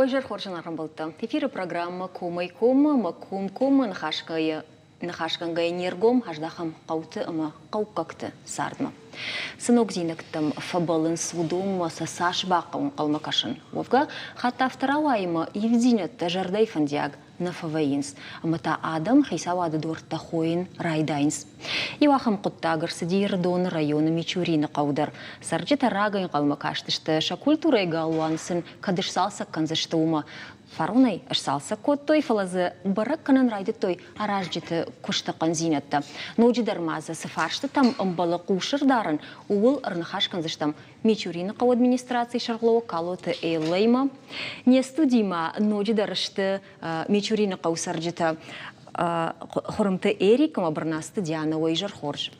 Уӕ хорз ӕрӕмбӕлдтӕ. Эфиры программӕ Комӕй-коммӕ ӕмӕ комкоммӕ ныхасгӕнгӕйӕ не ргом аздахӕм хъӕуты ӕмӕ хъӕуккӕгты цардмӕ. Цы ногдзинӕдтӕм фӕбӕллынц, уыдонмӕ сӕ цас бахъӕуы ӕнхъӕлмӕ кӕсын? Уӕвгӕ, хатт афтӕ рауайы ӕмӕ ивддзинӕдтӕ зӕрдӕйы фӕндиаг нӕ фӕвӕййынц, ӕмӕ та адӕм хицауады дуӕрттӕ хойын райдайынц. Иу ахӕм хъуыддаг ӕрцыди Ӕрыдоны районы Мичурины хъӕу дӕр. Цӕрджытӕ рагӕй ӕнхъӕлмӕ кастысты, сӕ культурӕйы галуан сын кӕд сцалцӕг кӕндзысты, уымӕ. Фаронӕй сцалцӕг кодтой, фӕлӕ дзы бӕрӕг кӕнын райдыдтой аразджыты куысты хъӕндзинӕдтӕ. Ноджыдӕр ма дзы цы фарстытӕм ӕмбӕлы хъус ӕрдарын, ууыл ӕрныхас кӕндзыстӕм Мичурины хъӕуы администрацийы сӕргълӕууӕг Калоты Эллӕимӕ. Не студимӕ ноджыдӕр сты Мичурины хъӕуы цӕрджытӕ Хуырымты Эрик ӕмӕ Бырнацты Дианӕ. Уӕ изӕр хорз.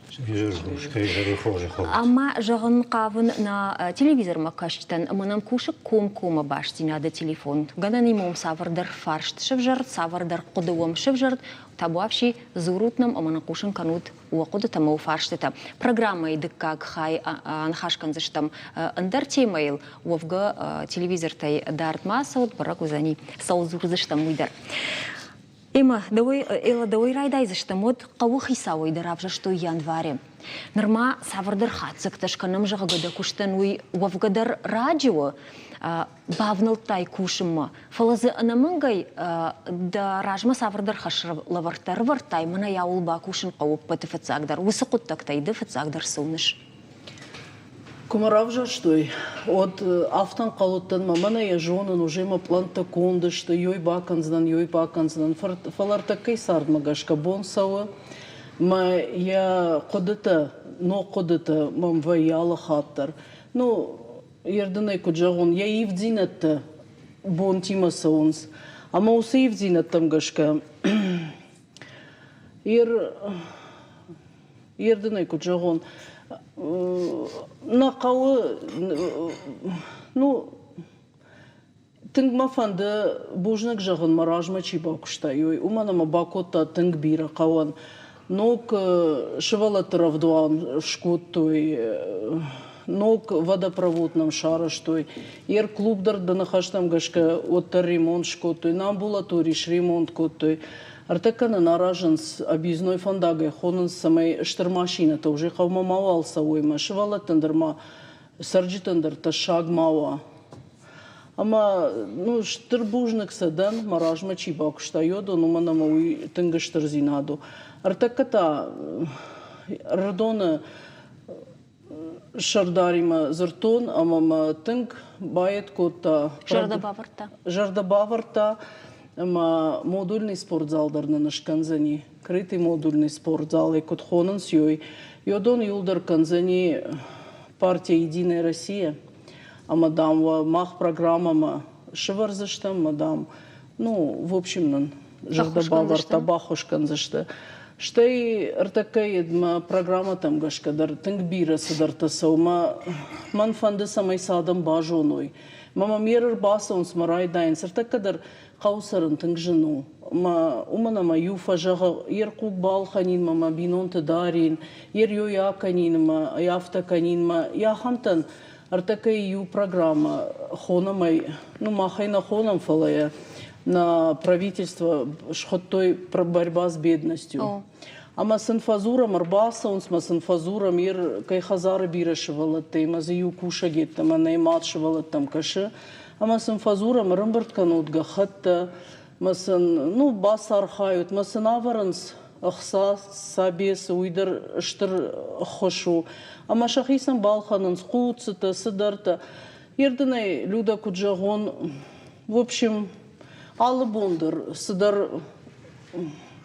Ӕмӕ зӕгъын хъавын нӕ телевизормӕ кӕсджытӕн ӕмӕ нӕм кусы комкоммӕ бастдзинады телефон. Гӕнӕн и уым цавӕрдӕр фарст сӕвзӕрд, цавӕрдӕр хъуыды уӕм сӕвзӕрд, табуафси дзурут нӕм ӕмӕ нын хъусын кӕнут уӕ хъуыдытӕ ӕмӕ уӕ фарстытӕ. Программӕйы дыккаг хай аныхас кӕндзыстӕм ӕндӕр темӕйыл, уӕвгӕ телевизортӕй дард ма ацӕут, бӕрӕг уыдзӕни, цӕуыл дзурдзыстӕм, уый дӕр. Эмма, дӕуӕй, Элла, дӕуӕй райдайдзыстӕм, уӕд хъӕуы хицауӕй дӕр равзӕрстой январы. Нырма цавӕрдӕр хатдзӕгтӕ скӕнӕм, зӕгъгӕ, дӕ куыстӕн уый уӕвгӕ дӕр раджы у, бавнӕлдтай кусынмӕ, фӕлӕ дзы ӕнӕмӕнгӕй дӕ размӕ цавӕрдӕр хӕслӕвӕрдтӕ ӕрывӕрдтай, мӕнӕ ауыл бакусын хъӕуы ӕппӕты фыццагдӕр. Уыцы хъуыддӕгтӕй ды фыццагдӕр цы уыныс? Куы мӕ равзӕрстой, уӕд афтӕ ӕнхъӕл уыдтӕн, мӕ мӕнӕ йӕ зонын, уже мӕ пълӕнттӕ конд сты, ёй бакӕндзынӕн, ёй бакӕндзынӕн. Фӕлӕ ӕртӕккӕйы цардмӕ гӕсгӕ бон цӕуы, мӕ йӕ хъуыдытӕ, ног хъуыдытӕ мӕм вӕййы алы хатт дӕр. Ну, Ердынӕй куыд зӕгъон, йӕ ивддзинӕдтӕ бонтимӕ цӕуынц. Ӕмӕ уыцы ивддзинӕдтӕм гӕсгӕ Ер Ердынӕй куыд зӕгъон, нӕ хъӕуы, ну, тынг мӕ фӕнды бузныг зӕгъын, мӕ размӕ чи бакуыста, уый, уымӕн ӕмӕ бакодта тынг бирӕ хъӕуӕн. Ног сывӕллӕтты рӕвдауӕн скодтой, ног водопровод нӕм сарӕзтой. Йе клуб дӕр дӕ ныхӕстӕм гӕсгӕ уӕддӕр ремонт скодтой, нӕ амбулатори сремонт кодтой. Ӕртӕккӕ нын аразынц объездной фӕндагӕй хонынц, цӕмӕй стыр машинӕтӕ уже хъӕумӕ мауал цӕуой, мӕ сывӕллӕттӕн дӕр ма цӕрджытӕн дӕр тӕссаг ма уа. Ӕмӕ ну, стыр бузныг сӕ дӕн, мӕ размӕ чи бакуыста йодон, уымӕн ӕмӕ уый тынг стырдзинад у. Ӕртӕккӕ та Ӕрыдоны сӕрдаримӕ дзырдтон ӕмӕ мӕ тынг бает кодта. Зӕрдӕ бавӕрдта? Зӕрдӕ бавӕрдта ӕмӕ модульный спортзал дӕр нын скӕндзӕни. Крытый модульный спортзал ӕй куыд хонынц, ёй. Йодон иуылдӕр кӕндзӕни партия «Единая Россия». Ӕмӕ, дам, уӕ мах программӕмӕ сывӕрдзыстӕм, ӕмӕ, дам, ну, в общем, нын зӕрдӕ бавӕрдта, баххуыс кӕндзысты. Стӕй ӕртӕккӕйы мӕ программӕтӕм гӕсгӕ дӕр тынг бирӕ цыдӕртӕ цӕуы. Мӕ мӕн фӕнды, цӕмӕй сӕ адӕм базоной. Мӕ мӕм ер ӕрбацӕуынц, мӕ райдайынц. Ӕртӕккӕ дӕр хъӕуы цӕрын тынг зын у. Мӕ уымӕн ӕмӕ иу фӕзӕгъы, ер хъуг балхӕнин, мӕ мӕ бинонты дарин, ер ёй акӕнин, мӕ афтӕ кӕнин, мӕ ахӕмтӕн ӕртӕккӕ иу программӕ хонӕм ӕй, ну махӕй нӕ хонӕм, фӕлӕ йӕ нӕ правительство схуыдтой борьба с бедностью. Ӕмӕ сын фӕдзурӕм, ӕрбацӕуынц мӕ сын фӕдзурӕм, ер кӕй хӕдзары бирӕ сывӕллӕттӕ ӕмӕ дзы иу кусӕг йеддӕмӕ нӕй мад сывӕллӕттӕм кӕсы. Ӕмӕ сын фӕдзурӕм, ӕрӕмбырд кӕнут гӕххӕттӕ, мӕ сын, ну, бацархайут, мӕ сын ӕвӕрынц ӕхца Сабесы, уый дӕр стыр ӕххуыс у. Ӕмӕ сӕхицӕн балхӕнынц хъуццытӕ, цыдӕртӕ. Ердынӕй, Люда, куыд зӕгъон, в общем, алы бон дӕр цыдӕр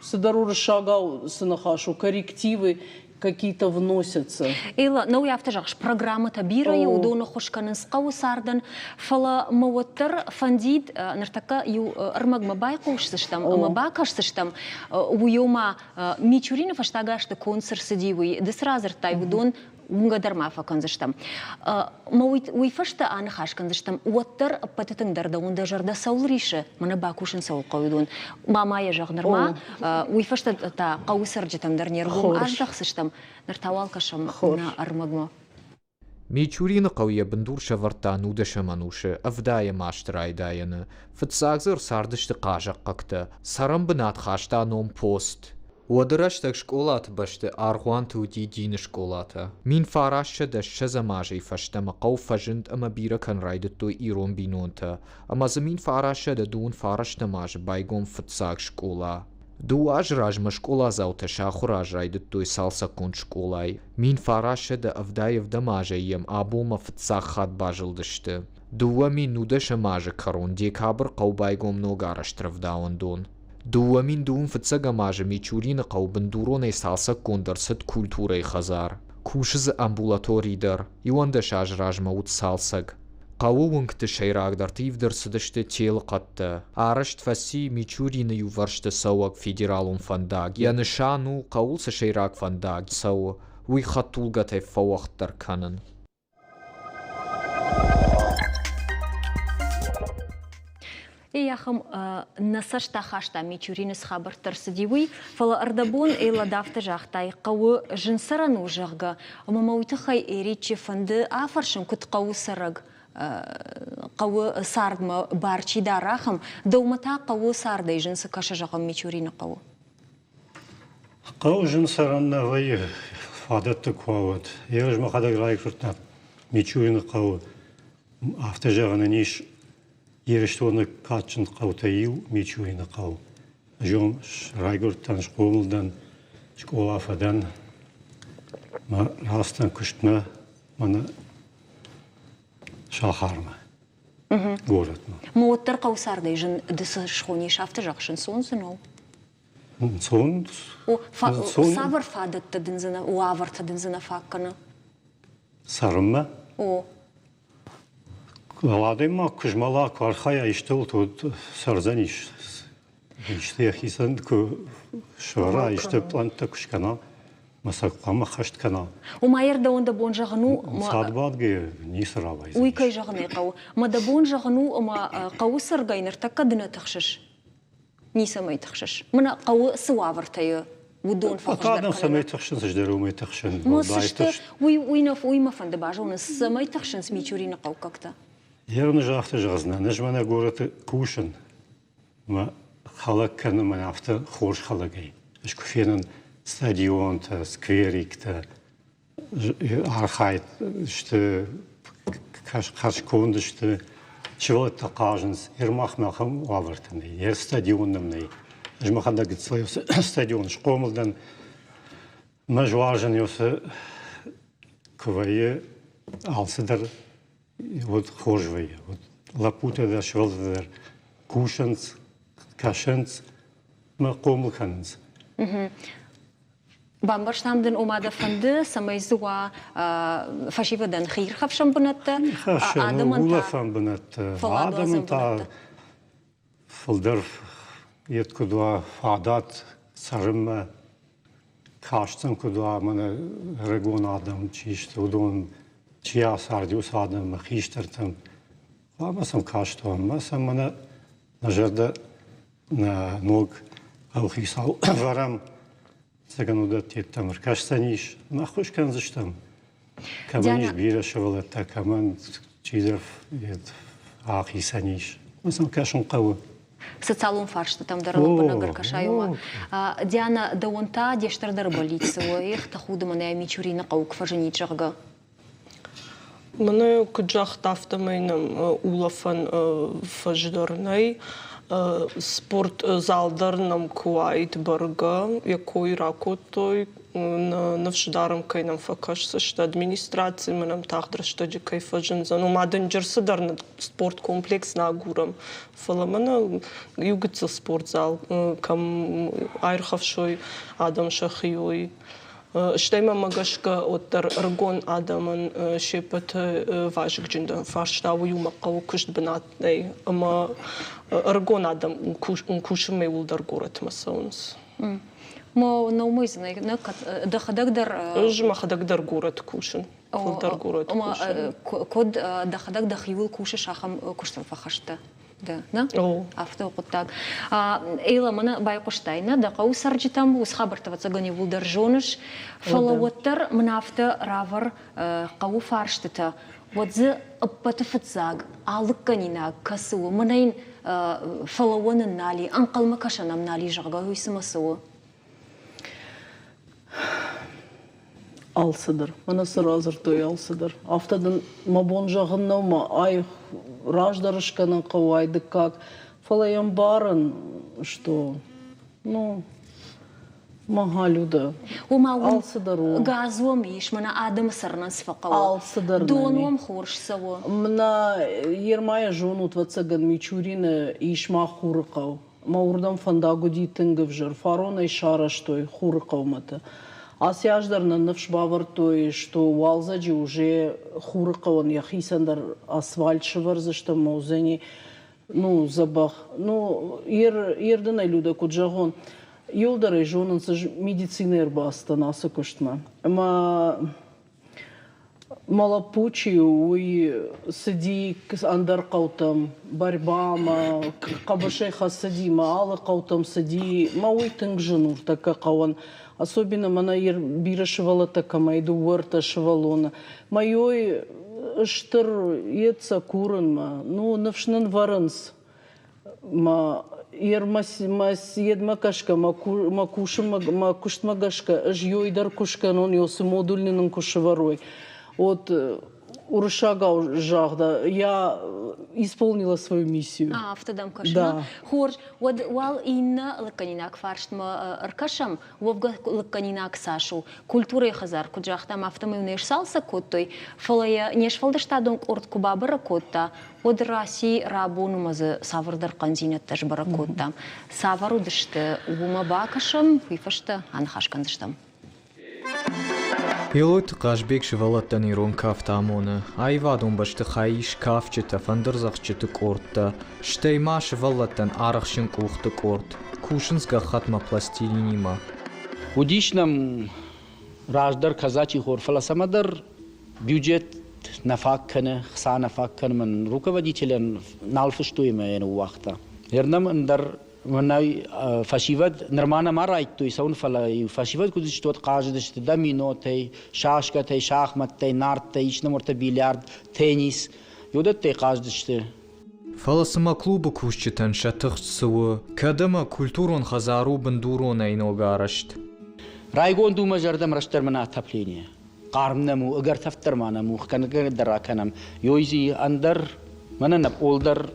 цыдӕр уырыссагау цы ныхас у, коррективы какие-то вносятся. Элла, нӕу афтӕ зӕгъыс, программӕтӕ бирӕ и, уыдоны ӕххуыс кӕнынц хъӕуы цардӕн, фӕлӕ мӕ уӕддӕр фӕндид ныртӕккӕ иу ӕрмӕгмӕ байхъусдзыстӕм ӕмӕ бакӕсдзыстӕм, уый ма Мичурины фӕстаг азты конд цы рцыди, уый ды цы радзырдтай, уыдон уынгӕ дӕр ма фӕкӕндзыстӕм. Мӕ уый фӕстӕ аныхас кӕндзыстӕм, уӕддӕр ӕппӕты тынгдӕр дӕуӕн дӕ зӕрдӕ цӕуыл рисы, мӕнӕ бакусын цӕуыл хъӕуы уыдон. Ма ма йӕ зӕгъ нырма, уый фӕстӕ та хъӕуы цӕрджытӕм дӕр не ргом аздӕхдзыстӕм. Ныр та уал кӕсӕм нӕ ӕрмӕгмӕ. Мичурины хъӕу йӕ бындур сӕвӕрдта нудӕсӕм ӕнусы ӕвдайӕм азты райдайӕны. Фыццаг дзы ӕрцардысты хъазахъхъӕгтӕ. Цӕрӕнбынат хаста ном Пост. Уӕды рӕстӕг скъолаты бӕсты аргъуанты уыди дины скъолатӕ. 1920 азӕй фӕстӕмӕ хъӕу фӕзынд ӕмӕ бирӕ кӕн райдыдтой ирон бинонтӕ, ӕмӕ дзы 1929 азы байгом фыццаг скъола. Дыууӕ азы размӕ скъоладзаутӕ сӕ ахуыр аз райдыдтой цалцӕггонд скъолайы. 1977 азӕй йӕм абонмӕ фыццаг хатт базылдысты. 2010 азы кӕрон декабры хъӕу байгом ногарӕзт рӕвдауӕндон. 2002 фыццӕгӕм азы Мичурины хъӕу бындуронӕй цалцӕггонд ӕрцыд культурӕйы хӕдзар. Кусы дзы амбулатори дӕр, 11 азы размӕ уыд цалцӕг. Хъӕуы уынгты сӕйрагдӕрты ивд ӕрцыдысты телыхъӕдтӕ. Арӕзт фӕци Мичурины иувӕрсты цӕуӕг федералон фӕндаг. Йӕ нысан у, хъӕуыл цы сӕйраг фӕндаг цӕуы, уый хӕдтулгӕтӕй фӕуӕгъддӕр кӕнын. Ахӕм нӕ цӕст ахаста Мичурины цы хабӕрттӕ ӕрцыди, уый, фӕлӕ ӕрдӕбон Эллад афтӕ загътай, хъӕуы зын цӕрӕн у, зӕгъгӕ, ӕмӕ мӕ уый тыххӕй Эриччы фӕнды афӕрсын, куыд хъӕуы цӕрӕг, хъӕуы цардмӕ бар чи дары, ахӕм. Дӕумӕ та хъӕуы цардӕй зын цы кӕсы, зӕгъӕм, Мичурины хъӕуы? Хъӕуы зын цӕрӕн нӕ вӕййы, фадӕттӕ куы уа, уӕд. Ӕз мӕхӕдӕг райгуырдтӕн Мичурины хъӕуы. Афтӕ зӕгъӕн ын ис, Ирыстоны кадджын хъӕутӕй иу Мичурины хъӕу. Ӕз уым райгуырдтӕн, схъомыл дӕн, скъола фӕдӕн. Мӕ рацыдтӕн куыстмӕ, мӕнӕ сахармӕ. Горӕтмӕ. Ма уӕддӕр хъӕуы цардӕй зын ды цы схонис, афтӕ зӕгъыс, ӕнцон дзы нӕу? Ӕнцон. Цавӕр фадӕттӕ дын дзы нӕ, уавӕртӕ дын дзы нӕ фаг кӕны? Цӕрынмӕ? О. Адӕймаг куы змӕла, куы архайа истӕуыл, то цӕрдзӕнис. Исты йӕхицӕн куы сӕвӕра, исты пълӕнттӕ куы скӕна, мӕ сӕ хъуамӕ хӕст кӕна. Уымӕ дӕуӕн дӕ бон зӕгъын у, Цадбадгӕ ницы рауайдзӕнис. Уый кӕй зӕгъын ӕй хъӕуы. Мӕ дӕ бон зӕгъын у, ӕмӕ хъӕуы цӕргӕй ныртӕккӕ ды нӕ тыхсыс. Ницӕмӕй тыхсыс. Мӕнӕ хъӕуы цы уавӕртӕ уыдон фӕхуыздӕр кӕнын. Цӕмӕй тыхсынц, ӕз дӕр уымӕй тыхсын. Уый, уый, нӕ, уый мӕ фӕнды базонын, цӕмӕй тыхсынц Мичурины хъӕуккӕгтӕ? Ерын ӕз афтӕ зӕгъдзынӕн, ӕз мӕнӕ горӕты кусын, мӕ хӕлӕг кӕны мӕн афтӕ хорз хӕлӕгӕй. Ӕз куы фенын стадионтӕ, сквериктӕ, архайд сты, хӕрзконд сты, сывӕллӕттӕ хъазынц. Ермахмӕ ахӕм уавӕртӕ нӕй, йе стадион нӕм нӕй. Ӕз мӕхӕдӕг стадион схъомыл дӕн. Мӕ уарзын уыцы куы вӕййы алцыдӕр уӕд хорз вӕййы. Уӕд лӕппутӕ дӕр, сывӕллӕттӕ дӕр кусынц, кӕсынц мӕ хъомыл кӕнынц. Бамбӕрстам дын, ома дӕ фӕнды, цӕмӕй дзы уа фӕсивӕдӕн хиирхӕфсӕн бынӕттӕ, адӕмӕн та улӕфӕн бынӕттӕ, адӕмӕн та фылдӕр йед куыд уа фадат цӕрынмӕ, кастӕн куыд уа, мӕнӕ ӕрыгон адӕм чи сты, уыдон чи ацарди, уыцы адӕммӕ, хистӕртӕм. Хъуамӕ сӕм каст уа, ӕмӕ сӕм мӕнӕ нӕ зӕрдӕ нӕ ног хъӕуыхицау ӕвӕрӕм, цӕгӕн уыдӕттӕм ӕркӕсдзӕнис, ӕххуыс кӕндзыстӕм. Кӕмӕн ис бирӕ сывӕллӕттӕ, кӕмӕн чидӕр ахицӕн ис. Сӕм кӕсын хъӕуы. Социалон фарстытӕм дӕр лӕмбынӕг ӕркӕсай, уымӕ. Диана, дӕуӕн та де стырдӕр бӕллиц цы у? Эх, тӕхуды мӕнӕ Мичурины хъӕуы куы фӕзынид, зӕгъгӕ. Мӕнӕ куыд загъта, афтӕмӕй нӕм улӕфӕн фӕз дӕр нӕй. Спортзал дӕр нӕм куы уаид бӕргӕ, йӕ кой ракодтой. Ныфс дарӕм, кӕй нӕм фӕкӕсдзысты администрацимӕ нӕм тагъд рӕстӕджы кӕй фӕзындзӕн. Ома дынджыр цыдӕр спорткомплекс нӕ агурӕм, фӕлӕ мӕнӕ иу гыццыл спортзал кӕм аирхӕфсой адӕм сӕхи, уый. Стӕй мӕмӕ гӕсгӕ, уӕддӕр ӕрыгон адӕмӕн се ппӕты вазыгджындӕр фарста уый у, мӕ хъӕуы куыст бынат нӕй ӕмӕ ӕрыгон адӕм кусынмӕ иууылдӕр горӕтмӕ цӕуынц. Наумӕй дӕхӕдӕг дӕр. Ӕз мӕхӕдӕг дӕр горӕты кусын. Фылдӕр горӕты кусын. Куыд дӕхӕдӕг дӕхиуыл кусыс, ахӕм куыстыл фӕхӕст дӕ? Дӕ, нӕ? Афтӕ у хъуыддаг. Эйла, мӕнӕ байхъуыстай, нӕ, дӕ хъӕуы цӕрджытӕм уыцы хабӕрттӕ ӕвӕццӕгӕн иууылдӕр зоныс, фӕлӕ уӕддӕр мын афтӕ равӕр хъӕуы фарстытӕ, уӕд дзы ӕппӕты фыццаг алыггӕнинаг кӕцы у, мӕнӕ йын фӕлӕууӕн ын нал и, ӕнхъӕлмӕ кӕсӕн ӕм нал и, зӕгъгӕ, уый цымӕ цы у? Алцыдӕр. Мӕнӕ цы радзырдтой, алцыдӕр. Афтӕ дын мӕ бон зӕгъын нӕу, мӕ ай раздӕр скӕнын хъӕуы, ай дыккаг. Фӕлӕ йӕ ӕмбарын, что, ну, мага Люда. Ома уым алцыдӕр у. Газ уӕм ис, мӕнӕ адӕмы цӕрынӕн цы фӕхъӕуы. Алцыдӕр. Дон уӕм хорз цӕуы. Мӕнӕ Ермайӕ зонут, ӕвӕццӕгӕн, Мичурины ис ма Хурыхъӕу. Мӕ уырдӕм фӕндаг уыди тынг ӕвзӕр. Фарон ӕй сарӕзтой Хурыхъӕумӕты. Ацы аз дӕр нын ныфс бавӕрдтой, что уалдзӕджы уже Хурыхъӕуӕн йӕхицӕн дӕр асфальт сӕвӕрдзыстӕм ӕмӕ уыдзӕни ну, дзӕбӕх. Ну, ердынӕй Людӕ куыд зӕгъон, иуылдӕр ӕй зонынц, ӕз медицинӕйы ӕрбацыдтӕн ацы куыстмӕ. Ӕмӕ Мӕ лӕппу чи у, уый цыди ӕндӕр хъӕутӕм, борьбамӕ, хъӕбысӕй хӕцыди мӕ алы хъӕутӕм цыди. Мӕ уый тынг зын у тӕккӕ хъӕуӕн. Особенно мӕнӕ бирӕ сывӕллӕттӕ кӕмӕй, дыууӕ-ӕртӕ сывӕллоны. Мӕ ёй стыр йед сӕ курынмӕ. Ну, ныфс нын вӕрынц. Мӕ йедмӕ гӕсгӕ, мӕ кусынмӕ, мӕ куыстмӕ гӕсгӕ ӕз ёй дӕр куы скӕнон, ё цы модуль нын куы сӕвӕрой. Вот уырыссагау загъда, я исполнила свою миссию. А, афтӕ дӕм кӕсы? Да. Хорз, уӕд уал иннӕ лыггӕнинаг фарстмӕ ӕркӕсӕм. Уӕвгӕ лыггӕнинаг цас у? Культурӕйы хӕдзар, куыд загътам, афтӕмӕй не сцалцӕг кодтой, фӕлӕ йӕ не сфӕлдыстадон къорд куы бабӕрӕг кодта, уӕд раци рабон ӕмӕ дзы цавӕрдӕр хъӕндзинӕдтӕ сбӕрӕг кодта. Цавӕр уыдысты, уымӕ бакӕсӕм, уый фӕстӕ аныхас кӕндзыстӕм. Елойты Хъазбег сывӕллӕттӕн ирон кафт амоны. Аивадон бӕстыхай ис кафджытӕ, фӕндырдзӕгъдджыты къордтӕ, стӕй ма сывӕллӕттӕн арӕхсын къухты къорд. Кусынц гӕххӕтмӕ пластилинимӕ. Уыдис нӕм раздӕр казачий хор, фӕлӕ цӕмӕдӕр бюджет нӕ фаг кӕны, хца нӕ фаг кӕны мын руководителӕн нал фыстой ӕмӕ йӕ ныууагъта. Ныр нӕм ӕндӕр мӕнӕй фӕсивӕд нырма нӕма райдтой цӕуын, фӕлӕ фӕсивӕд куыд сты, уӕд хъазыдысты доминотӕй, шашкӕтӕй, шахмӕттӕй, нардтӕй, ис нӕм уӕртӕ бильярд, теннис. Уыдӕттӕй хъазыдысты. Фӕлӕ цымӕ клубы кусджытӕн сӕ тыхст цы у, кӕд ӕмӕ культурон хӕдзар у бындуронӕй ногарӕзт? Райгонд у мӕ зӕрдӕм растдӕр мӕнӕ отопление. Хъарм нӕм у, ӕгӕр тӕвддӕр ма нӕм у, кӕнгӕ дӕр акӕнӕм. Ёйзи ӕндӕр, мӕнӕ нӕ пъол дӕр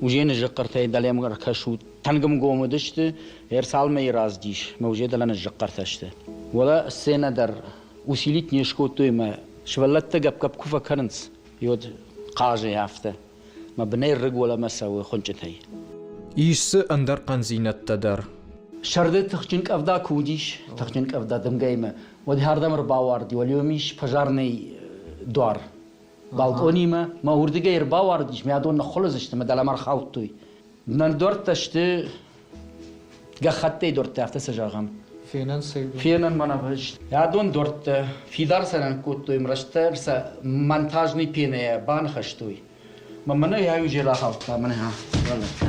уже ныззыхъхъыртӕй дӕлӕм ӕркӕсут. Тӕнгымгом уыдысты, ӕрцалмӕ раздис, мӕ уже дӕлӕ ныззыхъхъыртӕ сты. Уӕлӕ сценӕ дӕр усилить не скодтой мӕ сывӕллӕттӕ гӕпп-гӕпп куы фӕкӕнынц, уӕд хъазы афтӕ. Мӕ бынӕй рыг уӕлӕмӕ цӕуы хуынчъытӕй. Ис дзы ӕндӕр хъӕндзинӕдтӕ дӕр. Сӕрды тыхджын къӕвда куы уыдис, тыхджын къӕвда дымгӕимӕ, уӕд ардӕм ӕрбауарди, уӕлиом ис пожарный дуар. Балкъонимӕ мӕ уырдыгӕй ӕрбауардис, мӕ адон ныххуылыдз сты, мӕ дӕлӕмӕ ӕрхаудтой. Нӕ дуӕрттӕ сты гӕххӕттӕй дуӕрттӕ, афтӕ цы зӕгъӕм. Фенӕн сӕ. Фенӕн мӕнӕ Адон дуӕрттӕ фидар сӕ кодтой, растдӕр сӕ монтажный пенӕйӕ баныхӕстой. Мӕ мӕнӕ йӕ уже рахаудта, мӕнӕ сывӕллӕттӕ.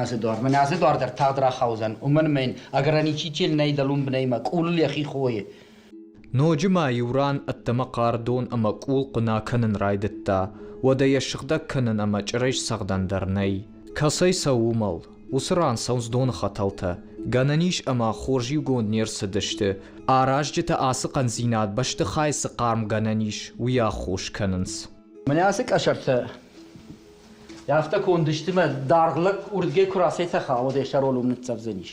Ацы дуар, мӕнӕ ацы дуар дӕр тагъд рахаудзӕн, уымӕн ӕмӕ йын ограничитель нӕй дӕлум бынӕй мӕ къулыл йӕхи хойы. Ноджы ма иу ран ӕддӕмӕ хъӕр дон ӕмӕ къул хъуына кӕнын райдыдта, уӕдӕ йӕ сыгъдӕг кӕнын ӕмӕ чъырӕй сцӕгъдӕн дӕр нӕй. Кӕцӕй цӕуы уымӕл? Уыцы ран цӕуынц доны хӕтӕлтӕ. Гӕнӕн ис ӕмӕ хорз иугонд не рцыдысты. Аразджытӕ ацы хъӕндзинад бӕстыхайы цы хъарм гӕнӕн ис, уый аххос кӕнынц. Мӕнӕ ацы къӕсӕртӕ афтӕ конд сты, мӕ даргъ лӕг уырдгӕй куы рацӕйтӕха, уӕд йӕ сӕрыл уым ныццӕвдзӕнис.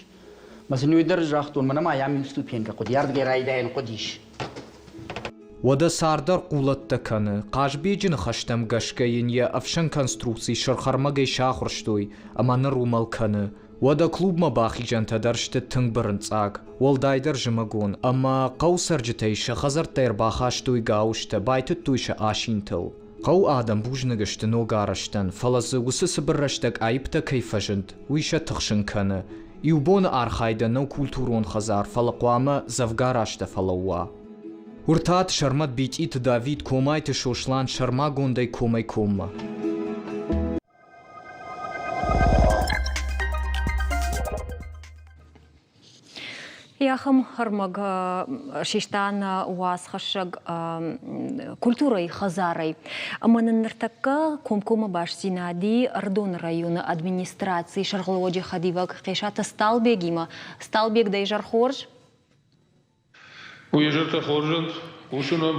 Мӕ сын уый дӕр загътон, мӕнӕ ма йӕм иу ступенькӕ хъуыди, ардыгӕй райдайӕн хъуыдис. Уӕдӕ цардӕр хъулӕттӕ кӕны. Хъазбеджы ныхӕстӕм гӕсгӕ йын йӕ ӕфсӕн конструкци сырхӕрмӕгӕй сахуырстой ӕмӕ ныр уымӕл кӕны. Уӕдӕ клубмӕ бахизӕнтӕ дӕр сты тынг бырынцъаг, уӕлдайдӕр зымӕгон, ӕмӕ хъӕу цӕрджытӕй сӕ хӕдзӕрттӕй ӕрбахастой гауызтӕ, байтыдтой сӕ асинтыл. Хъӕу адӕм бузныг сты ног арӕзтӕн, фӕлӕ дзы уыцы цыбыр рӕстӕг аипптӕ кӕй фӕзынд, уый сӕ тыхсын кӕны. Иу боны архайдӕн нӕу культурон хӕдзар, фӕлӕ хъуамӕ дзӕвгар азтӕ фӕлӕууа. Уыртаты Сӕрмӕт Битъиты Давид Комайты Сослан сӕрмагондӕй комӕй-коммӕ. Ахӕм ӕрмӕг систа нӕ уацхӕссӕг культурӕйы хӕдзарӕй. Ӕмӕ нын ныртӕккӕ комкоммӕ бастдзинад и Ӕрыдоны районы администрацийы сӕргълӕууӕджы хӕдивӕг Хъесаты Сталбегимӕ. Сталбег, дӕ изӕр хорз! Уе зӕртӕ хорз уӕнт, хъусын уӕм.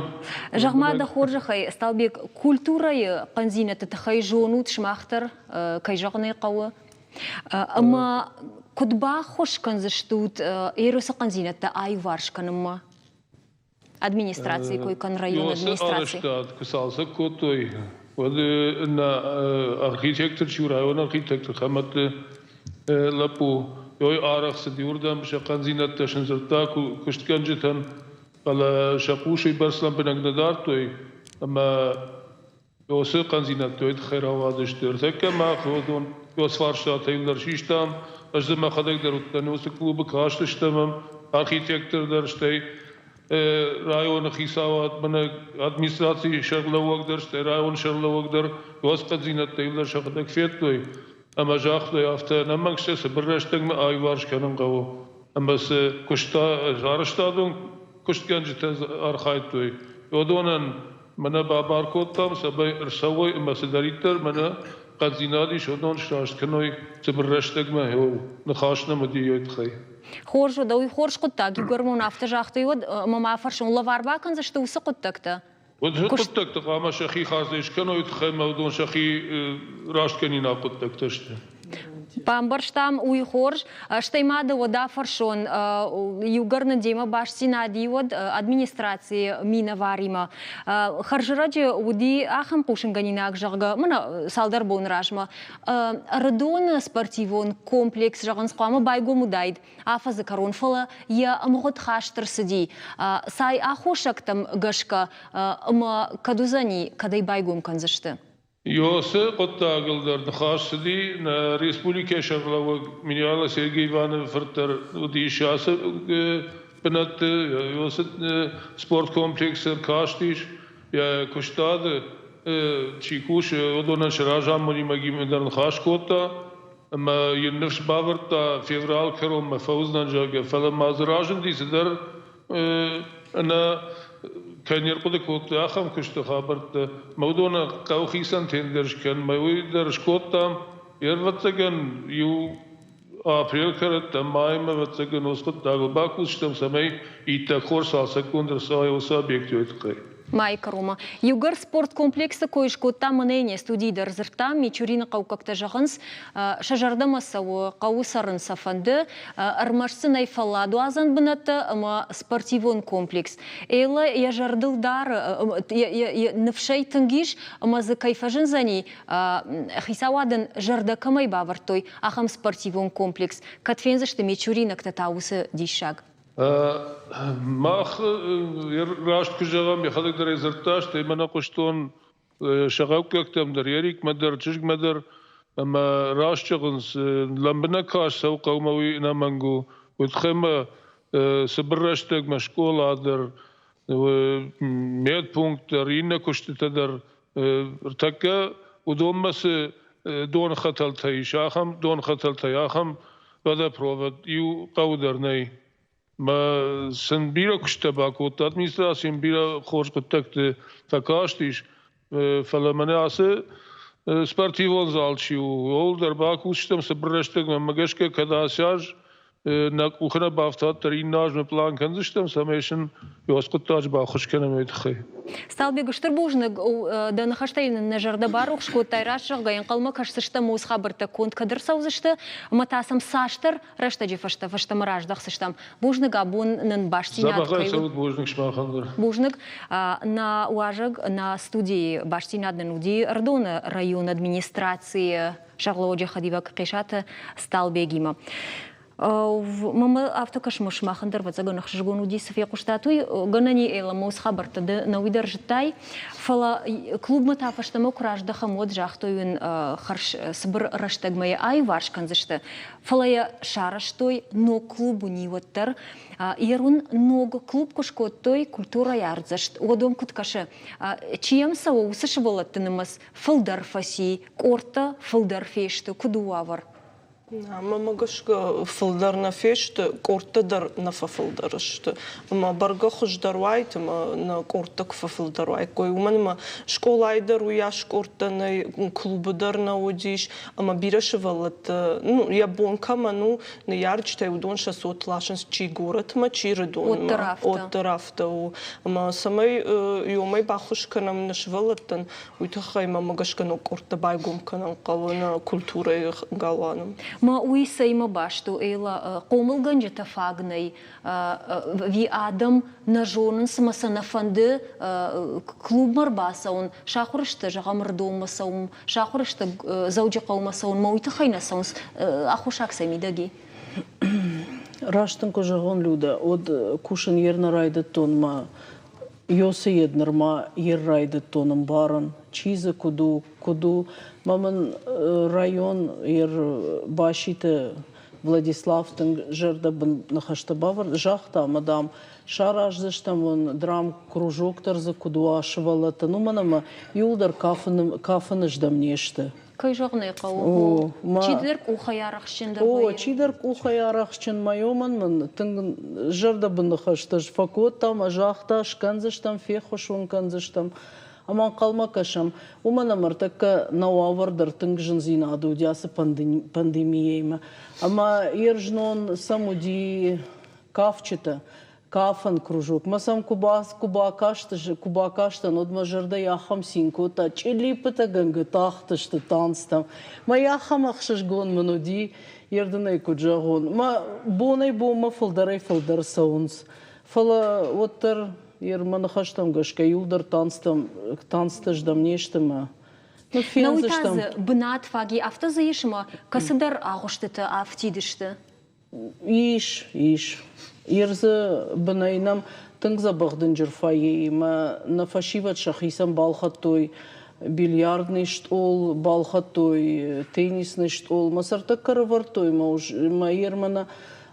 Зӕгъ-ма дӕ хорзӕхӕй, Сталбег, культурӕйы хъӕндзинӕдты тыххӕй зонут сымах дӕр, кӕй зӕгъын ӕй хъӕуы? Ӕмӕ куыд баххуыс кӕндзыстут Эросы хъӕндзинӕдтӕ аиуварс кӕнынмӕ? Администрацийы кой кӕн, районы администраци. Арӕзтад куы цалцӕг кодтой, уӕд нӕ архитектор чи у, районы архитектор Хӕмӕтты лӕппу, ой арӕх цыди уырдӕм, сӕ хъӕндзинӕдтӕ сын дзырдта куыстгӕнджытӕн, фӕлӕ сӕ хъус уыйбӕрц лӕмбынӕг нӕ дардтой, ӕмӕ Уыцы хъӕндзинӕдтӕ уый тыххӕй рауадысты. Ӕртӕккӕ мах уыдон фарстатӕ иуылдӕр систам. Ӕз дзы мӕхӕдӕг дӕр уыдтӕн уыцы клубы, кастыстӕм ӕм, архитектор дӕр, стӕй районы хицауад, мӕнӕ администрацийы сӕргълӕууӕг дӕр, стӕй районы сӕргълӕууӕг дӕр уыцы хъӕндзинӕдтӕ иуылдӕр сӕхӕдӕг федтой ӕмӕ загътой, афтӕ ӕнӕмӕнг сӕ цыбыр рӕстӕгмӕ аиуварс кӕнын хъӕуы. Ӕмӕ цы куыста арӕзтадон куыстгӕнджытӕ архайдтой, уыдонӕн мӕнӕ бабар кодтам, цӕмӕй ӕрцӕуой ӕмӕ цыдӕриддӕр мӕнӕ хъӕддзинад ис, уыдон сраст кӕной цыбыр рӕстӕгмӕ, ныхас нӕм уыди уый тыххӕй. Хорз уыд, уый хорз хъуыддаг, иугӕр мын афтӕ загътой, уӕд ӕмӕ ма фӕрсон, лӕвар бакӕндзысты уыцы хъуыддӕгтӕ? Уыцы хъуыддӕгты хъуамӕ сӕхи хардзӕй скӕной, тыххӕй ӕмӕ уыдон сӕхи расткӕнинаг хъуыддӕгтӕ сты. Бамбӕрстам, уый хорз. Стӕй ма дӕ уӕд афӕрсон, иугӕр нын демӕ бастдзинад и, уӕд администрацийы минӕваримӕ. Хӕрзӕрӕджы уыди ахӕм хъусынгӕнинаг, зӕгъгӕ, мӕнӕ цалдӕр боны размӕ Ӕрыдоны спортивон комплекс, зӕгъынц, хъуамӕ байгом уыдаид афӕдзы кӕрон, фӕлӕ йӕ ӕмгъуыд хаст ӕрцыди. Цай аххосӕгтӕм гӕсгӕ ӕмӕ кӕд уыдзӕни, кӕд ӕй байгом кӕндзысты? Ёсы хъуыддагыл дӕр ныхас цыди. Нӕ республикӕйы сӕргълӕууӕг Миньяла Сергей Иваны фырт дӕр уыдис ацы бынӕтты, ёсы спорткомплексы ӕркастис. Йӕ куыстады чи кусы, уыдонӕн сӕ разамонимӕ дӕр ныхас кодта ӕмӕ йын ныфс бавӕрдта, февралы кӕронмӕ фӕуыдзынӕн, зӕгъгӕ. Фӕлӕ ма дзы разынди цыдӕр ӕнӕ кӕй не рхъуыды кодтой, ахӕм куысты хабӕрттӕ. Мӕ уыдоны хъӕуы хицӕн тендер скӕн, мӕ уый дӕр скодтам. Ӕвӕццӕгӕн, иу апрель кӕрӕттӕм маймӕ, ӕвӕццӕгӕн, уыцы хъуыддагыл бакусдзыстӕм, цӕмӕй иттӕг хорз цалцӕггонд ӕрцӕуа уыцы объекты тыххӕй. Майы кӕронмӕ. Иугӕр спорткомплексы кой скодта мӕнӕ не студийы дӕр дзырдта, Мичурины хъӕуккӕгтӕ зӕгъынц, сӕ зӕрдӕмӕ цӕуы, хъӕуы цӕрын сӕ фӕнды, ӕрмӕст сын ӕй фӕлладуадзӕн бынӕттӕ ӕмӕ спортивон комплекс. Эллӕ йӕ зӕрдыл дары, ныфсӕй тынг ис, ӕмӕ дзы кӕй фӕзындзӕни, хицауадӕн зӕрдӕ кӕмӕй бавӕрдтой, ахӕм спортивон комплекс. Кӕд фендзысты мичуринӕгтӕ та уыцы диссаг? Мах раст куы зӕгъӕм, йӕхӕдӕг дӕр ӕй дзырдта, стӕй мӕ нӕ хъуыстон сӕгъӕуккӕгтӕм дӕр, Ерикмӕ дӕр, чызгмӕ дӕр, ӕмӕ раст зӕгъынц, лӕмбынӕг каст цӕуы хъӕумӕ, уый ӕнӕмӕнг у. Уый тыххӕй мӕ цыбыр рӕстӕгмӕ скъола дӕр, медпункт дӕр, иннӕ куыстытӕ дӕр ӕртӕккӕ уыдонмӕ цы донхӕтӕлтӕ ис, ахӕм донхӕтӕлтӕ, ахӕм водопровод иу хъӕуы дӕр нӕй. Мӕ сын бирӕ куысттӕ бакодта, администрацийӕн бирӕ хорз хъуыддӕгты фӕкастис, фӕлӕ мӕнӕ ацы спортивон зал чи у, ууыл дӕр бакусдзыстӕм цыбыр рӕстӕгмӕ. Мӕ гӕсгӕ, кӕд ацы аз нӕ къухы нӕ бафтыд дӕр иннӕ аз мы план кӕндзыстӕм, цӕмӕй сын уыцы хъуыддаджы баххуыс кӕнӕм уый тыххӕй. Сталбег, стыр бузныг дӕ ныхӕстӕй нын нӕ зӕрдӕ барухс кодтай. Раст зӕгъгӕ, ӕнхъӕлмӕ кӕсдзыстӕм уыцы хабӕрттӕ конд кӕд ӕрцӕудзысты ӕмӕ та сӕм цасдӕр рӕстӕджы фӕстӕ фӕстӕмӕ раздӕхдзыстӕм. Бузныг, абон нын бастдзинад кӕй уыд. Бузныг сымахӕн дӕр. Бузныг. Нӕ уазӕг нӕ студийы бастдзинад нын уыди Ӕрыдоны районы администрацийы сӕргълӕууӕджы хӕдивӕг Хъесаты Сталбегимӕ. Мӕмӕ афтӕ кӕсмӕ сымахӕн дӕр ӕвӕццӕгӕн ӕхсызгон уыди, цы фехъуыстат, уый гӕнӕн и Эламос хабӕрттӕ ды нӕуи дӕр зыдтай, фӕлӕ клубмӕ та фӕстӕмӕ куы раздӕхӕм, уӕд загътой уын хӕрз цыбыр рӕстӕгмӕ йӕ аиуварс кӕндзысты. Фӕлӕ йӕ сарӕзтой ног клуб уыни уӕддӕр. Ерун ног клуб куы скодтой культурӕйы ардзӕст, уӕд уӕм куыд кӕсы, чи йӕм цӕуы, уыцы сывӕллӕтты нымӕц фылдӕр фӕци, къордтӕ фылдӕр фесты, куыд у уавӕр? Мӕнмӕ гӕсгӕ фылдӕр нӕ фесты, къордтӕ дӕр нӕ фӕфылдӕр сты. Ӕмӕ бӕргӕ хуыздӕр уаид, ӕмӕ нӕ къордтӕ куы фӕфылдӕр уаиккой. Уымӕн ӕмӕ скъолайы дӕр уыйас къордтӕ нӕй, клубы дӕр нӕ уыдис, ӕмӕ бирӕ сывӕллӕттӕ, ну, йӕ бон кӕмӕн у, ныййарджытӕй уыдон сӕ цот ласынц чи горӕтмӕ, чи Рыдонмӕ. Уӕддӕр афтӕ у. Ӕмӕ цӕмӕй иумӕ баххуыс кӕнӕм нӕ сывӕллӕттӕн, уый тыххӕй мӕм гӕсгӕ ног къордтӕ байгом кӕнын хъӕуы нӕ культурӕйы галуаны. Ма уый цӕимӕ баст у, Элла? Хъомылгӕнджытӕ фаг нӕй, ӕви адӕм нӕ зонынц ӕмӕ сӕ нӕ фӕнды клубмӕ рбацӕуын, сахуыр сты, зӕгъӕм, Рдоммӕ цӕуын, сахуыр сты Дзӕуджыхъӕумӕ цӕуынмӕ, уый тыххӕй нӕ цӕуынц, аххосаг сӕ мидӕг и? Раст дын куы зӕгъон, Людӕ, уӕд кусын ер нӕ райдыдтон мӕ Ёсы йед нырма ер райдыдтон ӕмбарын, чи дзы куыд у, куыд у. Мӕ мын район ер Баситы Владислав тынг зӕрдӕбын ныхӕстӕ бавӕрд, загъта ӕмӕ, дам, сараздзыстӕм уын драм-кружок дӕр дзы куыд уа сывӕллӕттӕн, уымӕн ӕмӕ иуылдӕр кафыны здӕм не сты. Кӕй зӕгъын ӕй хъӕуы, чидӕр къухӕй арӕхстджындӕр вӕййы. О, чидӕр къухӕй арӕхстджын майомӕн мын тынг зӕрдӕбын ныхӕстӕ фӕкодта ӕмӕ загъта, скӕндзыстӕм, феххуыс уын кӕндзыстӕм. Ӕмӕ ӕнхъӕлмӕ кӕсӕм, уымӕн ӕмӕ ӕртӕккӕ нӕ уавӕр дӕр тынг зындзинад уыди ацы пандемийӕимӕ. Ӕмӕ йе рзнон сӕм уыди кафджытӕ, кафӕн кружокмӕ сӕм куы бакастӕн, уӕд мӕ зӕрдӕ ахӕм цин кодта, чъыллиппытӕгӕнгӕ тахтысты танцтӕм. Мӕ ахӕм ӕхсызгон мын уыди, ердынӕй куыд зӕгъон, мӕ бонӕй-бонмӕ фылдӕрӕй-фылдӕр цӕуынц. Фӕлӕ уӕддӕр мӕ ныхӕстӕм гӕсгӕ иуылдӕр танцтӕ здӕм не сты мӕ Науи та дзы бынат фаг и, афтӕ дзы ис, ӕмӕ кӕцыдӕр агъуыстытӕ афтид сты. Ис, ис. Ир дзы бынӕй нӕм тынг дзӕбӕх дынджыр фойеимӕ нӕ фӕсивӕд сӕхицӕн балхӕдтой бильярдный стъол, балхӕдтой теннисный стъол. Мӕ сӕртӕккӕ рывӕрдтой мӕ ермӕ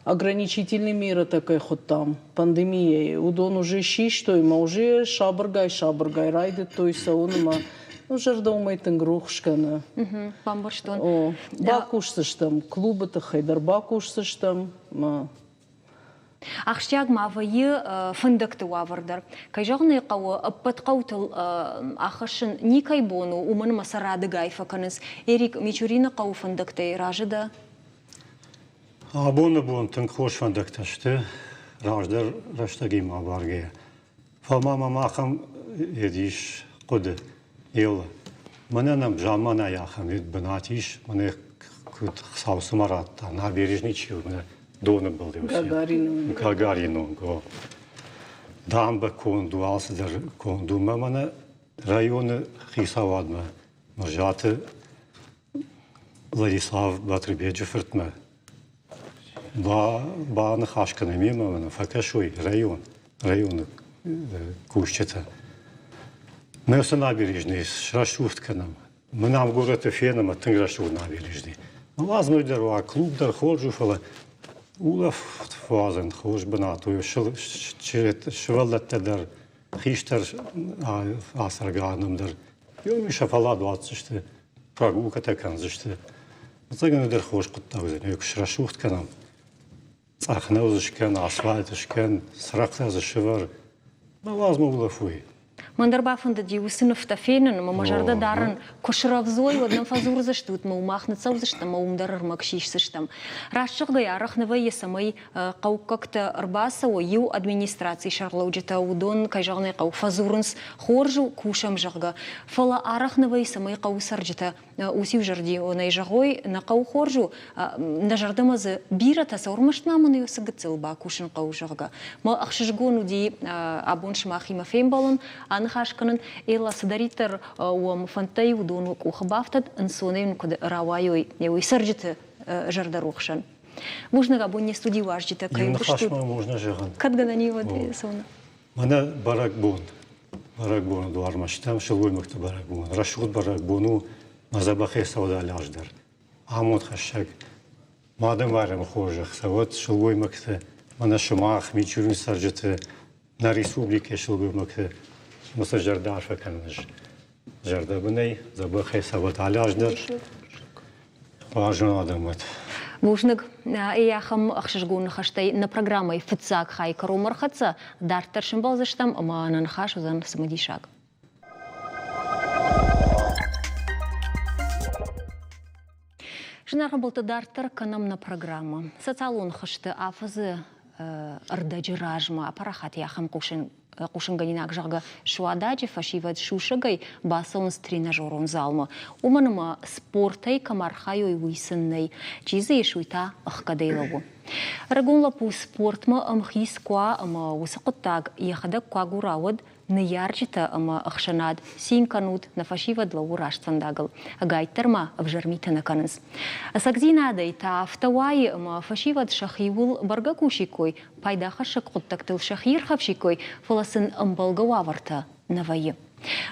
ограничительные меры-тӕ кӕй хуыдтам пандемийӕйы, уыдон уже систой ӕмӕ уже сабыргай-сабыргай райдыдтой цӕуын ӕмӕ ну, зӕрдӕ уымӕй тынг рухс кӕны. Бамбӕрстон. О, бакусдзыстӕм, клубы тыххӕй дӕр бакусдзыстӕм. Ахсджиаг ма вӕййы фӕндӕгты уавӕр дӕр. Кӕй зӕгъын ӕй хъӕуы, ӕппӕт хъӕутыл ахӕссын никӕй бон у, уымӕн ӕмӕ сӕ радыгай фӕкӕнынц. Эрик, Мичурины хъӕуы фӕндӕгтӕй разы дӕ? Абоны бон тынг хорз фӕндӕгтӕ сты, раздӕр рӕстӕгимӕ абаргӕйӕ. Фӕлӕ ма мӕм ахӕм ис хъуыды, Елы, мӕнӕ нӕм заманайы ахӕм бынат ис, мӕнӕ куыд Хуыцау цыма радта, набережный чи у, мӕнӕ доны был Гагарин онг, о. Дамбӕ конд у, алцыдӕр конд у. Мӕ мӕнӕ районы хицауадмӕ Мырзаты Владислав Батырбеджы фыртмӕ баныхас кӕнӕм йемӕ ӕмӕ фӕкӕсой район, районы кусджытӕ. Нӕ цы набережный срӕсугъд кӕнӕм. Мын ам горӕты фенӕм тынг рӕсугъд набережный. Уадзмӕ дӕр уа, клуб дӕр хорз у, фӕлӕ улӕфт уадзӕн хорз бынат у. Сывӕллӕттӕ дӕр, хистӕр ацӕргӕ адӕм дӕр Иу сӕ фӕллад уадздзысты, прогулкӕтӕ кӕндзысты. Ӕцӕгӕн дӕр хорз хъуыддаг уыдзӕн, куы срӕсугъд кӕнӕм. Цъӕх нӕу дзы скӕн, асфальт скӕн, цырӕгътӕ дзы сывӕр. Мӕ уадз мӕ улӕфой. Мӕн дӕр бафӕндыди уыцы нывтӕ фенын ӕмӕ мӕ зӕрдӕ дарын, куы срӕвдз уой, уӕд нӕм фӕдзурдзыстут ӕмӕ мах ныццӕудзыстӕм ӕмӕ уым дӕр ӕрмӕг сисдзыстӕм. Раст зӕгъгӕйӕ, арӕх нӕ вӕййы, цӕмӕй хъӕуккӕгтӕ ӕрбацӕуой, иу администрацийы сӕргълӕуджытӕ, уыдон, кӕй зӕгъын ӕй хъӕуы, фӕдзурынц, хорз у, кусӕм, зӕгъгӕ. Фӕлӕ арӕх нӕ вӕййы, цӕмӕй хъӕуы цӕрджытӕ уыциу-зӕрдионӕй зӕгъой, нӕ хъӕу хорз у, нӕ зӕрдӕмӕ дзы бирӕтӕ сӕ ӕрмӕст ма мын уыцы гыццыл бакусын хъӕуы, зӕгъгӕ. Мӕ ӕхсызгон уыди абон сымахимӕ фембӕлын, аныхас кӕнын. Элла, цыдӕриддӕр уӕм фӕндтӕй, уыдон уӕ къухы бафтӕд, ӕнцонӕй уын куыд рауайой уый цӕрджыты зӕрдӕрухсӕн. Бузныг абон не студийы уазджытӕ кӕй Иу ныхас ма можно зӕгъын. Кӕд гӕнӕн и, уӕд цӕуына. Мӕнӕ бӕрӕгбон. Бӕрӕгбоны дуармӕ стӕм сылгоймӕгты бӕрӕгбон. Рӕсугъд бӕрӕгбон у мӕ дзӕбӕхӕй цӕуы аз дӕр. Амондхӕссӕг. Мады-Майрӕмы хорзӕх цӕуӕд сылгоймӕгты, мӕнӕ сымах, Мичурин цӕрджыты, нӕ республикӕйы сылгоймӕгты ӕмӕ сӕ зӕрдӕ арфӕ кӕнын ӕз. Зӕрдӕбынӕй, дзӕбӕхӕй цӕуӕд алы аз дӕр. Уарзон адӕм уӕд. Бузныг. Ахӕм ӕхсызгон ныхӕстӕй нӕ программӕйы фыццаг хай кӕронмӕ ӕрхӕццӕ. Дарддӕр сӕмбӕлдзыстӕм ӕмӕ нӕ ныхас уыдзӕн цымыдисаг. Зынаргъ ӕмбӕлттӕ, дарддӕр кӕнӕм нӕ программӕ. Социалон хызты афӕдзы ӕрдӕджы размӕ апарахат ахӕм хъусынгӕнинаг, зӕгъгӕ, Суададжы фӕсивӕд сусӕгӕй бацӕуынц тренажерон залмӕ. Уымӕн ӕмӕ спортӕй кӕм архайой, уый сын нӕй. Чи дзы ис, уый та ӕхгӕдӕй лӕууы. Ӕрыгон лӕппу спортмӕ ӕмхиц куы уа ӕмӕ уыцы хъуыддаг йӕхӕдӕг куы агура, уӕд ныййарджытӕ ӕмӕ ӕхсӕнад цин кӕнут, нӕ фӕсивӕд лӕууы раст фӕндагыл, ӕгайтдӕр ма ӕвзӕр митӕ нӕ кӕнынц. Ӕцӕгдзинадӕй та афтӕ уайы, ӕмӕ фӕсивӕд сӕхиуыл бӕргӕ кусиккой, пайдахӕссӕг хъуыддӕгтыл сӕхи ирхӕфсиккой, фӕлӕ сын ӕмбӕлгӕ уавӕртӕ нӕ вӕййы.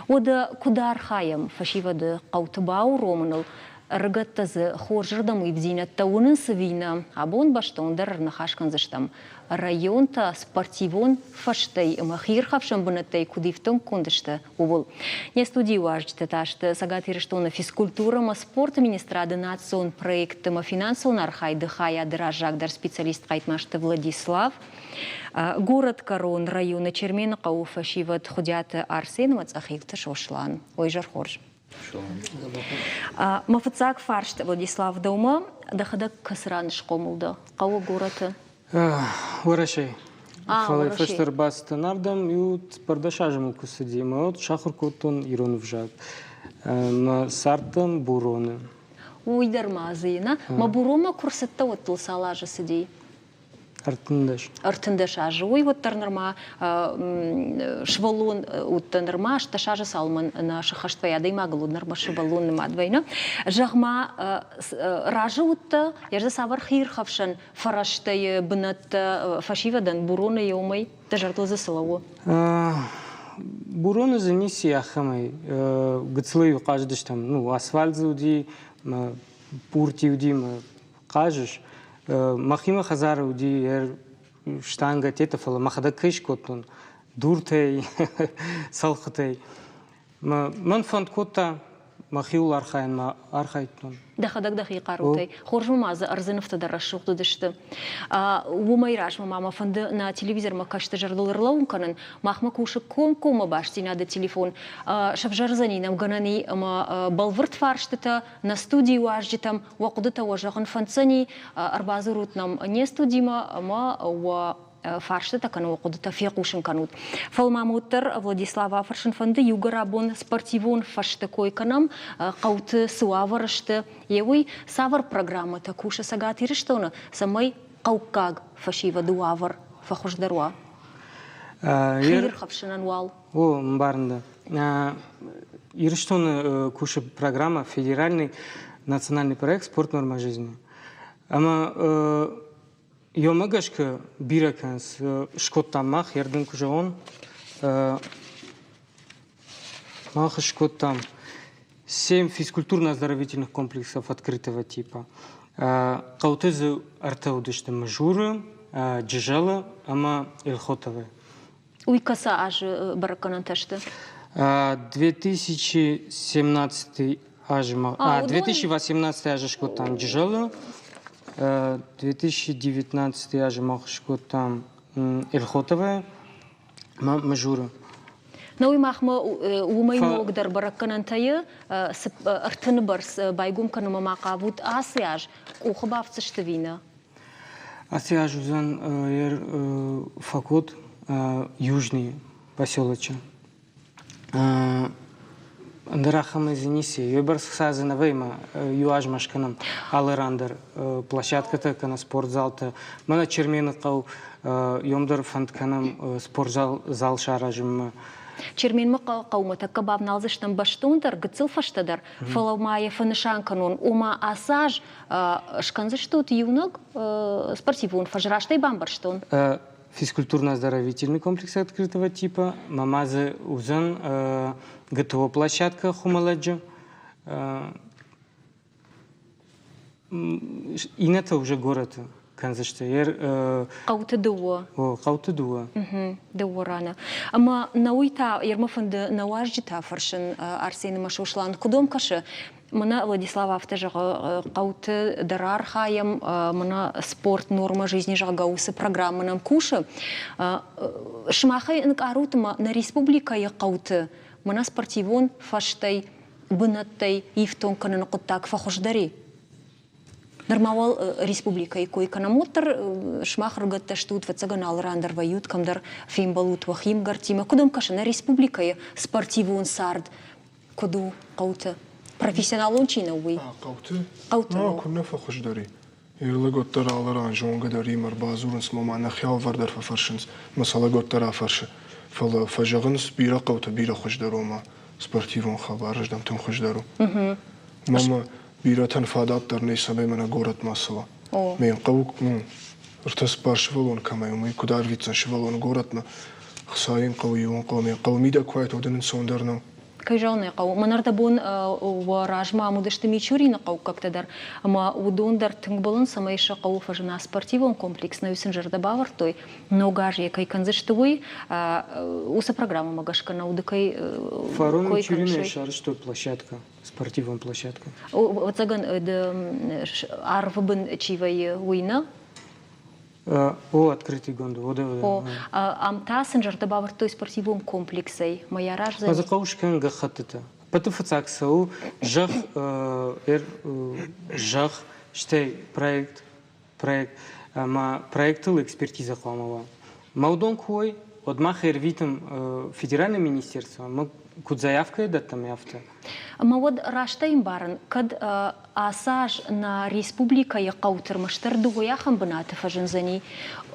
Уӕдӕ куыд архайӕм фӕсивӕды хъӕуты бауромыныл, ӕрыгӕттӕ дзы хорзырдӕм ивдзинӕдтӕ уынынц ӕви нӕ, абон бӕстондӕр ӕрныхас кӕндзыстӕм. Районтӕ спортивон фӕзтӕй ӕмӕ хиирхӕфсӕн бынӕттӕй куыд ифтонггонд сты, ууыл. Не студийы уазджытӕ та сты Цӕгат Ирыстоны физкультурӕ ӕмӕ спорты министрады национ проектты ӕмӕ финансон архайды хайады раззагдӕр специалист Хъайтмазты Владислав, Горӕтгӕрон районы Чермены хъӕуы фӕсивӕд Хуыдиаты Арсен ӕмӕ Цъӕхилты Сослан. Ой, изӕр хорз. Мӕ фыццаг фарст, Владислав, дӕумӕ дӕхӕдӕг кӕцы ран схъомыл дӕ? Хъӕуы горӕты? Уӕрӕсейы. Фӕлӕ фӕстӕ ӕрбацыдтӕн ардӕм, иу цыппӕрдӕс азы мыл куы цыди, ӕмӕ уӕд сахуыр кодтон ирон ӕвзаг. Мӕ цардтӕн Буроны. Уый дӕр ма дзы, нӕ? Мӕ Буронмӕ куы рцыдтӕ, уӕд дыл цал азы цыди? 13. 13 азы. Уый уӕддӕр нырма сывӕллон уыдтӕ нырма, 18 азы цалынмӕ нӕ сыххӕст вӕййы адӕймагыл, уӕд нырма сывӕллон нымад вӕййы. Зӕгъ-ма, разы уыдтӕ, йӕ цавӕр хиирхӕфсӕн фӕрӕзтӕ, бынӕттӕ фӕсивӕдӕн Буроны еумӕй? Дӕ зӕрдыл дзы цы лӕууы? Буроны дзы ницы ахӕмӕй. Гыццылӕй хъазыдыстӕм. Ну, асфальт дзы уыди, пурти уыди, хъазыс. Мӕхимӕ хӕдзары уыди штангӕтетӕ, фӕлӕ мӕхӕдӕг кӕй скодтон дуртӕй, цӕлхытӕй. Мӕн фӕнд кодта мӕхиуыл архайынмӕ архайдтон. Дӕхӕдӕг дӕхи хъарутӕй. Хорз ма дзы ӕрдзы нывтӕ дӕр рӕсугъд уыдысты. Уымӕй размӕ ма мӕ фӕнды нӕ телевизормӕ кӕсты зӕрдыл ӕрлӕууын кӕнын. Махмӕ кусы комкоммӕ бастдзинады телефон. Сӕвзӕрдзӕни нӕм гӕнӕн и ӕмӕ бӕлвырд фарстытӕ нӕ студийы уазджытӕм уӕ хъуыдытӕ уӕ зӕгъын фӕнддзӕни, ӕрбадзурут нӕм не студимӕ ӕмӕ уӕ фарстытӕ кӕнӕ уӕ хъуыдытӕ фехъусын кӕнут. Фӕлӕ ма мӕ уӕддӕр Владислав афӕрсын фӕнды, иугӕр абон спортивон фӕзты кой кӕнӕм, хъӕуты цы уавӕры сты, йе уый цавӕр программӕтӕ кусы Цӕгат Ирыстоны, цӕмӕй хъӕуккаг фӕсивӕды уавӕр фӕхуыздӕр уа? Хиирхӕфсынӕн уал. О, ӕмбарын дӕ. Ирыстоны кусы программа федеральный национальный проект «Спорт норма жизни». Ӕмӕ йомӕ гӕсгӕ бирӕ кӕнынц скодтам мах, ердын куы зӕгъон, мах скодтам семь физкультурно-оздоровительных комплексов открытого типа. Хъӕуты дзы ӕртӕ уыдысты Мызуры, Джызӕлы ӕмӕ Эльхотовы. Уый кӕцы азы бӕрӕггӕнӕнтӕ сты? 2017 азы, 2018 азы скодтам Джызӕлы, 2019 азы мах скодтам Эльхотовое ӕмӕ Мызуры. На уый махмӕ уымӕй ногдӕр бӕрӕггӕнӕнтӕ ӕртыны бӕрц байгом кӕнынмӕ ма хъавут ацы аз къухы бафтдзысты ӕви нӕ? Ацы аз уыдзӕн факод Южный поселочы. Ӕндӕр ахӕмӕй дзы ницы. Уый бӕрц хца дзы нӕ вӕййы ӕмӕ иу азмӕ скӕнӕм алы ран дӕр площадкӕтӕ кӕнӕ спортзалтӕ. Мӕнӕ Чермены хъӕу йом дӕр фӕнд кӕнӕм спортзал зал саразынмӕ. Черменмӕ хъӕумӕ тӕккӕ бавналдзыстӕм бӕстондӕр, гыццыл фӕстӕдӕр, фӕлӕ ма йӕ фӕнысан кӕнон, ома ацы аз скӕндзыстут иунӕг спортивон фӕз, растӕй бамбӕрстон? Физкультурно-оздоровительный комплекс открытого типа. Ма дзы уыдзӕн ГТО площадка Хуымӕллӕджы. Иннӕтӕ уже горӕты. кӕндзысты. Хъӕуты дыууӕ. О, хъӕуты дыууӕ. Дыууӕ раны. Ӕмӕ нӕ уый та ермӕ фӕнды нӕ уазджытӕ фӕрсын Арсен ӕмӕ Сослан. Куыд уӕм кӕсы, мӕнӕ Владислав афтӕ зӕгъы, хъӕуты дӕр архайӕм, мӕнӕ спорт норма жизни, зӕгъгӕ, уыцы программӕ нӕм кусы. Сымахӕй ӕнкъарут ӕмӕ нӕ республикӕйы хъӕуты мӕнӕ спортивон фӕзтӕй, бынӕттӕй ифтонг кӕныны хъуыддаг фӕхуыздӕр и? Нырма уал республикӕйы кой кӕнӕм, уӕддӕр сымах ӕрыгӕттӕ стут, ӕвӕццӕгӕн, алы ран дӕр вӕййут, кӕмдӕр фембӕлут уӕхи мгӕрттимӕ. Куыд уӕм кӕсы, нӕ республикӕйы спортивон цард куыд у хъӕуты? Профессионалон чи нӕу, уый? Хъӕуты? Хъӕуты. Куыннӕ фӕхуыздӕр и. Ирлӕгуӕддӕр алы ран зонгӕ дӕр им ӕрбадзурынц ӕмӕ ма нӕхи алвӕр дӕр фӕфӕрсынц, мӕ сӕ лӕгуӕддӕр афӕрсы. Фӕлӕ фӕзӕгъынц, бирӕ хъӕутӕ бирӕ хуыздӕр ома спортивон хабар ӕздӕм тынг хуыздӕр у. Мӕнмӕ бирӕтӕн фадат дӕр нӕй, цӕмӕй мӕнӕ горӕтмӕ ацӕуа. Ме хъӕу ӕртӕ-цыппар сывӕллон кӕмӕй, уымӕй куыд арвитдзӕн сывӕллон горӕтмӕ? Хца йын хъӕуы, иуӕн хъӕуы, ме хъӕуы мидӕг куы уайт, уӕд ын ӕнцондӕр нӕу. Кӕй зӕгъын ӕй хъӕуы, мӕн ӕрдӕбон уӕ размӕ ам уыдысты Мичурины хъӕуккӕгтӕ дӕр, ӕмӕ уыдон дӕр тынг бӕллынц, цӕмӕй сӕ хъӕуы фӕзына спортивон комплекс, нӕ сын зӕрдӕ бавӕрдтой, ног аз йӕ кӕй кӕндзысты, уый. Уыцы программӕмӕ гӕсгӕ нӕ уды кӕй Фарон кой Мичуринӕй кӕныс, сарӕзтой площадкӕ, спортивон площадкӕ. Ӕвӕццӕгӕн, арвы бын чи вӕййы, уый нӕ? О, открытыйгонд, о, да. О, ам та сын зӕрдӕ бавӕрдтой спортивон комплексӕй. Мӕ раздзӕн. Дзы хъӕуы скӕнын гӕххӕттытӕ. Ӕппӕты фыццаг цӕуы зӕхх, зӕхх, стӕй проект, проект ӕмӕ проектыл экспертизӕ хъуамӕ уа. Мӕ уыдон куы уой, уӕд мах ӕрвитӕм федеральное министерство, ӕмӕ куыд заявкӕйы дӕттӕм, афтӕ. Ӕмӕ уӕд раст ӕй ӕмбарын, кӕд ацы аз нӕ республикӕйы хъӕуты ӕрмӕстдӕр дыууӕ ахӕм бынаты фӕзындзӕни,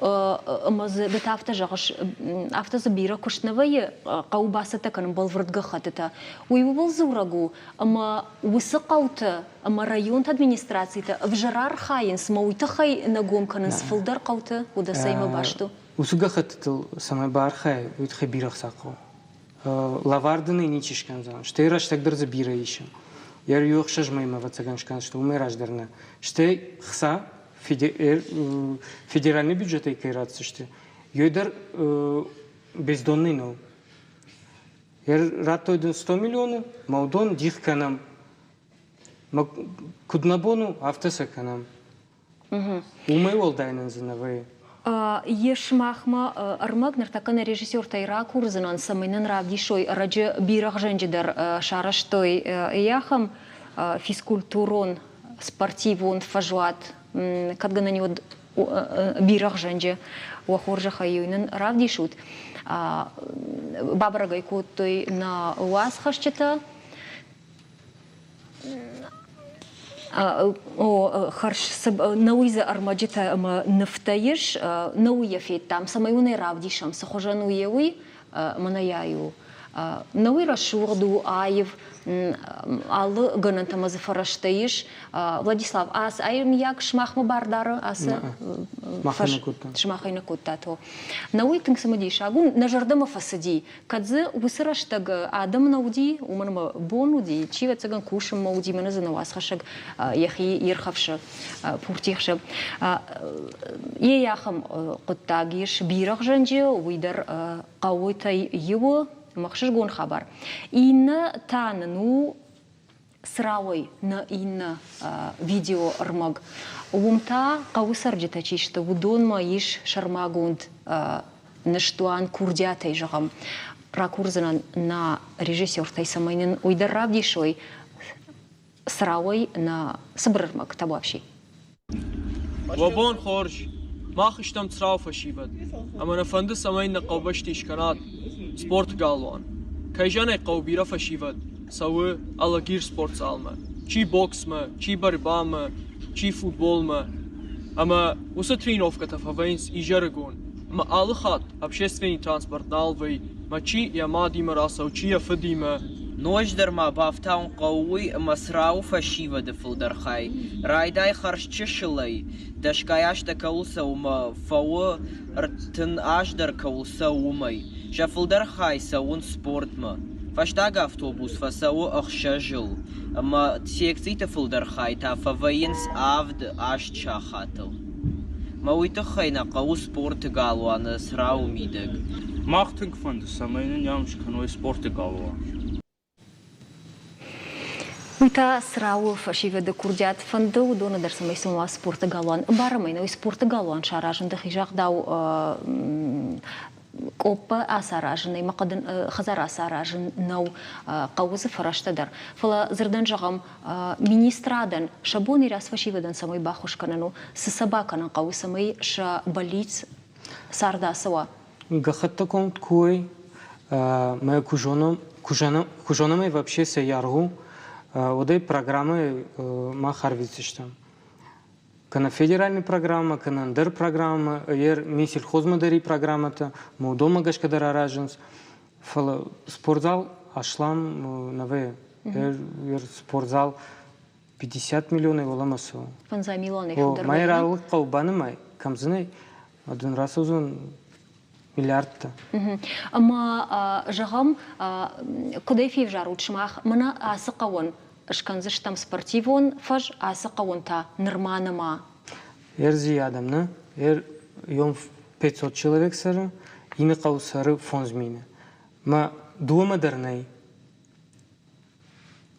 ӕмӕ дзы ды та афтӕ зӕгъыс, афтӕ дзы бирӕ куыст нӕ вӕййы, хъӕуы бацӕттӕ кӕнын бӕлвырд гӕххӕттытӕ. Уый ууыл дзурӕг у, ӕмӕ уыцы хъӕуты ӕмӕ районты администрацитӕ ӕвзӕр архайынц, ӕмӕ уый тыххӕй нӕ гом кӕнынц фылдӕр хъӕуты, уӕдӕ цӕимӕ баст у? Уыцы гӕххӕттытыл цӕмӕй баархайай, уый тыххӕй бирӕ хца хъӕуы. Лӕвар дын ӕй ничи скӕндзӕн. Стӕй рӕстӕг дӕр дзы бирӕ исы. Йӕ иу ӕхсӕз мӕймӕ ӕвӕццӕгӕн скӕндзысты, уымӕй раздӕр нӕ. Стӕй хца федеральный бюджетӕй кӕй ратдзысты, йой дӕр бездонный нӕу. Радтой дын 100 миллионы, мӕ уыдон дих кӕнӕм. Куыд нӕ бон у, афтӕ сӕ кӕнӕм. Уымӕй уӕлдай нын дзы нӕ вӕййы. Йе сымахмӕ ӕрмӕг ныртӕккӕ нӕ режиссертӕй ракурдзынӕн, цӕмӕй нын равдисой, ӕрӕджы бирӕгъзӕнджы дӕр сарӕзтой ахӕм физкультурон, спортивон фӕзуат. Кӕд гӕнӕн уыд бирӕгъзӕнджы, уӕ хорзӕхӕй-иу нын равдисут. Бабӕрӕг ӕй кодтой нӕ уацхӕсджытӕ. Нӕуый дзы ӕрмӕджытӕ ӕмӕ нывтӕ ис, нӕуый йӕ федтам, цӕмӕй уын ӕй равдисӕм, цы хуызӕн у йе уый, мӕнӕ йай у. Нӕуый рӕсугъд у, аив, алы гӕнӕнтӕ ӕмӕ дзы фӕрӕзтӕ ис. Владислав, ай миййаг сымахмӕ бар дары ацы сымахӕй нӕ кодтат? Нӕуый тынг цымыдисаг у, нӕ зӕрдӕмӕ фӕцыди. Кӕд дзы уыцы рӕстӕг адӕм нӕ уыди, уымӕн ӕмӕ бон уыди, чи ӕвӕццӕгӕн кусынмӕ уыди, мӕнӕ дзы нӕ уацхӕссӕг йӕхи ирхӕфсы, пуртихсы. Йе ахӕм хъуыддаг ис бирӕгъзӕнджы, уый дӕр хъӕутӕй иуы ӕмӕ ӕхсызгон хабар. Иннӕ та нын у Црауӕй нӕ иннӕ видеоӕрмӕг. Уым та хъӕуы цӕрджытӕ чи сты, уыдонмӕ ис сӕрмагонд ныстуан курдиатӕй зӕгъӕм. Ракурдзынӕн нӕ режиссертӕй, цӕмӕй нын уый дӕр равдисой Црауӕй нӕ цыбыр ӕрмӕг табуафси. Уӕ бон хорз! Мах стӕм Црауы фӕсивӕд, ӕмӕ нӕ фӕнды, цӕмӕй нӕ хъӕубӕсты скӕнат спорты галуан. Кӕй зӕгъын ӕй хъӕуы, бирӕ фӕсивӕд цӕуы Алагир спортзалмӕ, чи боксмӕ, чи борьбамӕ, чи футболмӕ. Ӕмӕ уыцы тренировкӕтӕ фӕвӕййынц изӕрыгон, ӕмӕ алы хатт общественный транспорт нал вӕййы, мӕ чи йӕ мадимӕ рацӕуы, чи йӕ фыдимӕ. Ноджыдӕр ма бафтауын хъӕуы уый, ӕмӕ Црауы фӕсивӕды фылдӕр хай райдай хӕрзчысылӕй, дӕсгай азтӕ кӕуыл цӕуы ӕмӕ фӕуы 30 аз дӕр кӕуыл цӕуы, уымӕй. Сӕ фылдӕр хай цӕуынц спортмӕ. Фӕстаг автобус фӕцӕуы ӕхсӕзыл, ӕмӕ секциты фылдӕр хай та фӕвӕййынц авд-аст сахатыл. Мӕ уый тыххӕй нӕ хъӕуы спорты галуаны Црауы мидӕг. Мах тынг фӕнды, цӕмӕй нын ам скӕной спорты галуан. Уый та Црауы фӕсивӕды курдиат фӕнды, уыдоны дӕр цӕмӕй сын уа спорты галуан. Ӕмбарӕм ӕй, уый спорты галуан саразын дӕхи загъдау къоппа ацаразын ӕмӕ хъӕдын хӕдзар ацаразын нӕу, хъӕуы дзы фӕрӕзтӕ дӕр. Фӕлӕ дзырдӕн зӕгъӕм, министрадӕн сӕ бон ирӕз фӕсивӕдӕн цӕмӕй баххуыс кӕнын у, цы сӕ бакӕнын хъӕуы, цӕмӕй сӕ бӕллиц цард ацӕуа? Гӕххӕтты конд куы уой, мӕ куы зонӕм, куы зонӕм ӕй вообще сӕ аргъ у, уӕд ӕй программӕ мах арвитдзыстӕм. Кӕнӕ федеральный программӕ, кӕнӕ ӕндӕр программӕ, ер Минсельхозмӕ дӕр и программӕтӕ, ма уыдонмӕ гӕсгӕ дӕр аразынц. Фӕлӕ спортзал аслам нӕ ер, ер спортзал 50 миллионӕй уӕлӕмӕ цӕуы. Фӕндзай миллионӕй фылдӕр. Мӕ ралыг хъӕу банымай, кӕм дзы нӕй, дын рацӕудзӕн миллиардтӕ. Ӕмӕ, зӕгъӕм, куыдӕй февзарут сымах, мӕнӕ ацы хъӕуӕн скӕндзыстӕм спортивон фӕз, ацы хъӕуӕн та нырма нӕма? Ерзи адӕм нӕ, ер йом 500 человек цӕры, иннӕ хъӕу цӕры 5000. Мӕ дыууӕмӕ дӕр нӕй.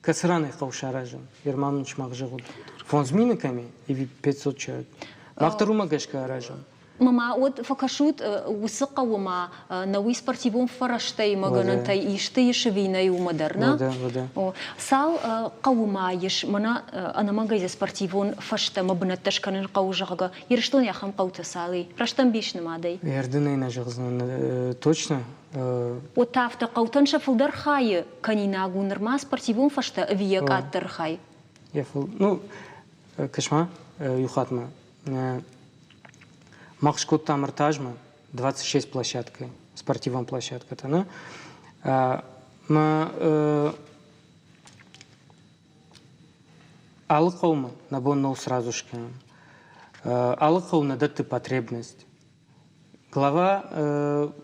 Кӕцы ранӕй хъӕу саразын? Ерман мын сымах зӕгъут. 5000 кӕми или 500 человек? Мах дӕр уымӕ гӕсгӕ аразӕм. Мама, уӕд фӕкӕсут уыцы хъӕуы ма нӕуый спортивон фӕрӕзтӕй ӕмӕ гӕнӕнтӕй исты ис ӕви нӕй уымӕ дӕр, нӕ? Уӕдӕ, уӕдӕ. Цал хъӕуы ма ис, мӕнӕ ӕнӕмӕнгӕй дзы спортивон фӕзтӕ ӕмӕ бынӕттӕ скӕнын хъӕуы, зӕгъгӕ, Ирыстоны ахӕм хъӕутӕ цал и? Рӕстӕмбис нымадӕй. Ӕрдынӕй нӕ зӕгъдзынӕн точно. Уӕд та афтӕ хъӕутӕн сӕ фылдӕр хайы кӕнинаг у нырма спортивон фӕзтӕ ӕви йӕ къаддӕр хай? Ну, кӕс-ма, иу хатт ма. Мах скодтам ӕртазмӕ 26 площадкӕ, спортивон площадкӕтӕ, нӕ? Мӕ алы хъӕумӕ нӕ бон нӕу сразу скӕнын. Алы хъӕу нӕ дӕтты потребность. Глава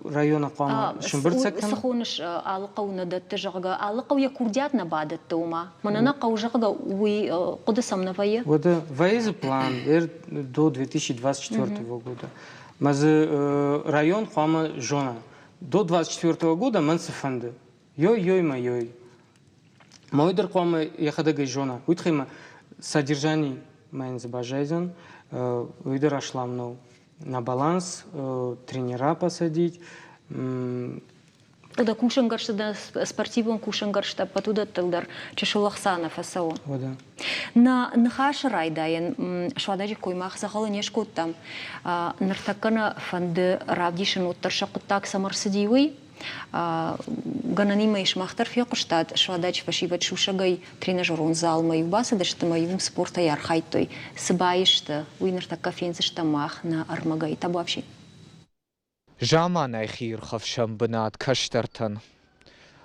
района хъуамӕ сымбырд Цы хоныс алы хъӕу нӕ дӕтты, зӕгъгӕ, алы хъӕу йӕ курдиат нӕ бадӕтты, ома? Мӕнӕ нӕ хъӕу, зӕгъгӕ, уый хъуыды сӕм нӕ вӕййы? Уӕдӕ вӕййы дзы план до 2024 года. Мӕ дзы район хъуамӕ зона. До 24 года мӕн цы фӕнды? Йой-йой мӕ йой. Мӕ уый дӕр хъуамӕ йӕхӕдӕг ӕй зона. Уый тыххӕй мӕ содержани мӕн дзы баззайдзӕн, уый дӕр аслам нӕу. На баланс тренера посадить. Дӕ кусӕнгӕрзтӕ, дӕ спортивон кусӕнгӕрзтӕ ӕппӕт уыдӕттыл дӕр чысыл ӕхца нӕ фӕцӕуы. Нӕ ныхасы райдайӕн Суададжы кой мах дзӕгъӕлы не скодтам. Ныртӕккӕ нӕ фӕнды равдисын уӕддӕр сӕ хъуыддаг цӕмӕ рцыди, уый. Гӕнӕнимӕ сымах дӕр фехъуыстат, Суададжы фӕсивӕд сусӕгӕй тренажерон залмӕ-иу бацыдысты ӕмӕ-иу уым спортӕй архайдтой. Цы баисты, уый ныртӕккӕ фендзыстӕм мах нӕ ӕрмӕгӕй. Табуафси. Заманай хиирхӕфсӕн бынат кӕстӕртӕн.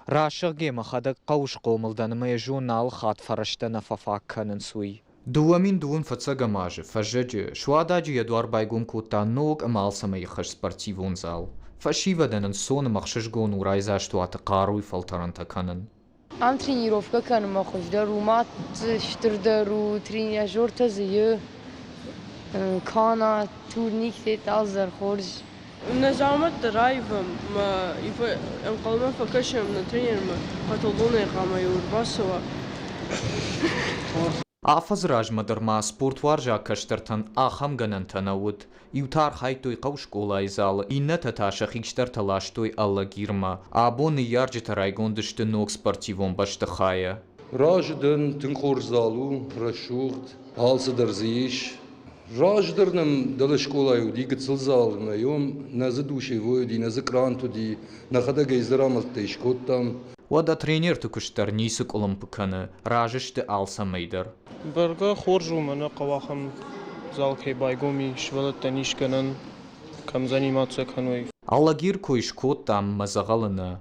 Рӕсыгъге мӕхӕдӕг хъӕуы схъомыл дӕн ӕмӕ йӕ зон алы хатт фӕрӕзтӕ нӕ фӕфаг кӕнынц, уый. 2020 фӕцӕгӕм азы фӕззӕджы Суададжы йӕ дуар байгом кодта ног ӕмӕ алцӕмӕй ӕххӕст спортивон зал. Фӕсивӕдӕн ӕнцон ӕмӕ ӕхсызгон у райдзаст уаты хъаруйы фӕлтӕрӕнтӕ кӕнын. Ам тренировкӕ кӕнынмӕ хуыздӕр у, мат дзы стырдӕр у, тренажертӕ дзы и, канат, турниктӕ алцыдӕр хорз. Нӕ дзаумӕттӕ раивӕм ӕмӕ ӕнхъӕлмӕ фӕкӕсӕм нӕ тренермӕ, хӕтӕлдонӕй хъуамӕ-иу ӕрбацӕуа. Афӕдзы размӕ дӕр ма спортуарзаг кӕстӕртӕн ахӕм гӕнӕнтӕ нӕ уыд. Иутӕ архайдтой хъӕускъолайы залы, иннӕтӕ та сӕ хистӕртӕ ластой Алагирмӕ. Абон ныййарджытӕ райгонд сты ног спортивон бӕстыхайӕ. Разы дӕн, тынг хорз зал у, рӕсугъд, алцыдӕр дзы ис. Раздӕр нӕм дӕлӕ скъолайы уыди гыццыл зал ӕмӕ уым нӕ дзы душевой уыди, нӕ дзы кърант уыди, нӕхӕдӕг ӕй дзырамӕлттӕй скодтам. Уӕдӕ тренерты куыст дӕр ницы къуылымпы кӕны, разы сты алцӕмӕй дӕр. Бӕргӕ хорз у, мӕнӕ хъӕуы ахӕм зал кӕй байгом и, сывӕллӕттӕн ис гӕнӕн, кӕм заниматься кӕной. Алагир кой скодтам мӕ дзӕгъӕлы нӕ.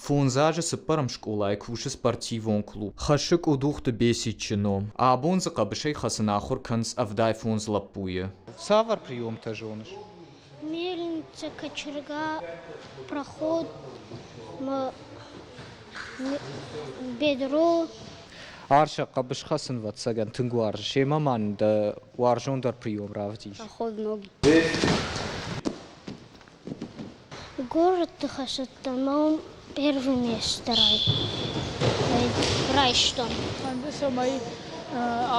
Фондз азы цыппӕрӕм скъолайы кусы спортивон клуб. Хӕссы Къудухты Бесиччы ном. Абон дзы хъӕбысӕй хӕцын ахуыр кӕнынц 75 лӕппуйы. Цавӕр приемтӕ зоныс? Мельница, кочерга, проход, бедро. Арсӕ, хъӕбысхӕцын, ӕвӕццӕгӕн, тынг уарзыс. Семӕ ма нын дӕ уарзондӕр прием равдис. Проход ноги. Городты хӕсӕттӕ мӕ уым первый место райстон. Фӕнды, цӕмӕй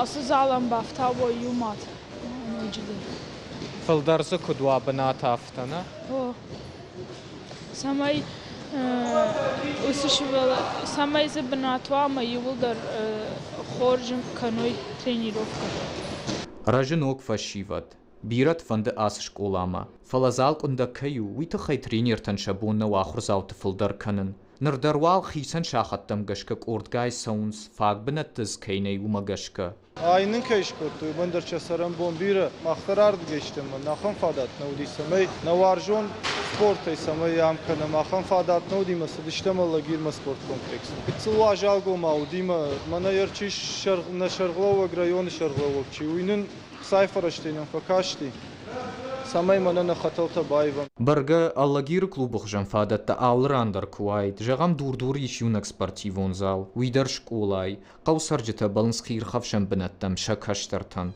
ацы залӕн бафтауой иу мат ноджыдӕр. Фылдӕр дзы куыд уа бынат, афтӕ, нӕ? О. Цӕмӕй уыцы цӕмӕй дзы бынат уа ӕмӕ иууылдӕр хорз кӕной тренировкӕ. Рӕзы ног фӕсивӕд. Бирӕты фӕнды ацы скъоламӕ, фӕлӕ зал къуындӕг кӕй у, уый тыххӕй тренертӕн сӕ бон нӕу ахуырдзауты фылдӕр кӕнын. Ныр дӕр уал хицӕн сахӕттӕм гӕсгӕ къордгай цӕуынц, фаг бынӕтты дзы кӕй нӕй, уымӕ гӕсгӕ. Ай нын кӕй скодтой, уымӕн дӕр сӕ цӕрӕнбон бирӕ. Мах дӕр ардыгӕй стӕм, ахӕм фадат нӕ уыди, цӕмӕй нӕ уарзон спортӕй цӕмӕй ам кӕнӕм, ахӕм фадат нӕ уыди, мӕ цыдыстӕм Алагирмӕ спорткомплекс. Гыццыл уазалгомау уыди, мӕнӕ ӕрчи нӕ сӕргълӕууӕг, районы сӕргълӕууӕг чи, уый нын Цай фӕрӕзтӕй нӕм фӕкасти, цӕмӕй мӕнӕ нӕ хӕтӕлтӕ баивӕм. Бӕргӕ, Алагиры клубы хуызӕн фадӕттӕ алы ран дӕр куы уаид, зӕгъӕм, Дур-Дуры ис иунӕг спортивон зал, уый дӕр скъолайы, хъӕу цӕрджытӕ бӕлынц хиирхӕфсӕн бынӕттӕм сӕ кӕстӕртӕн.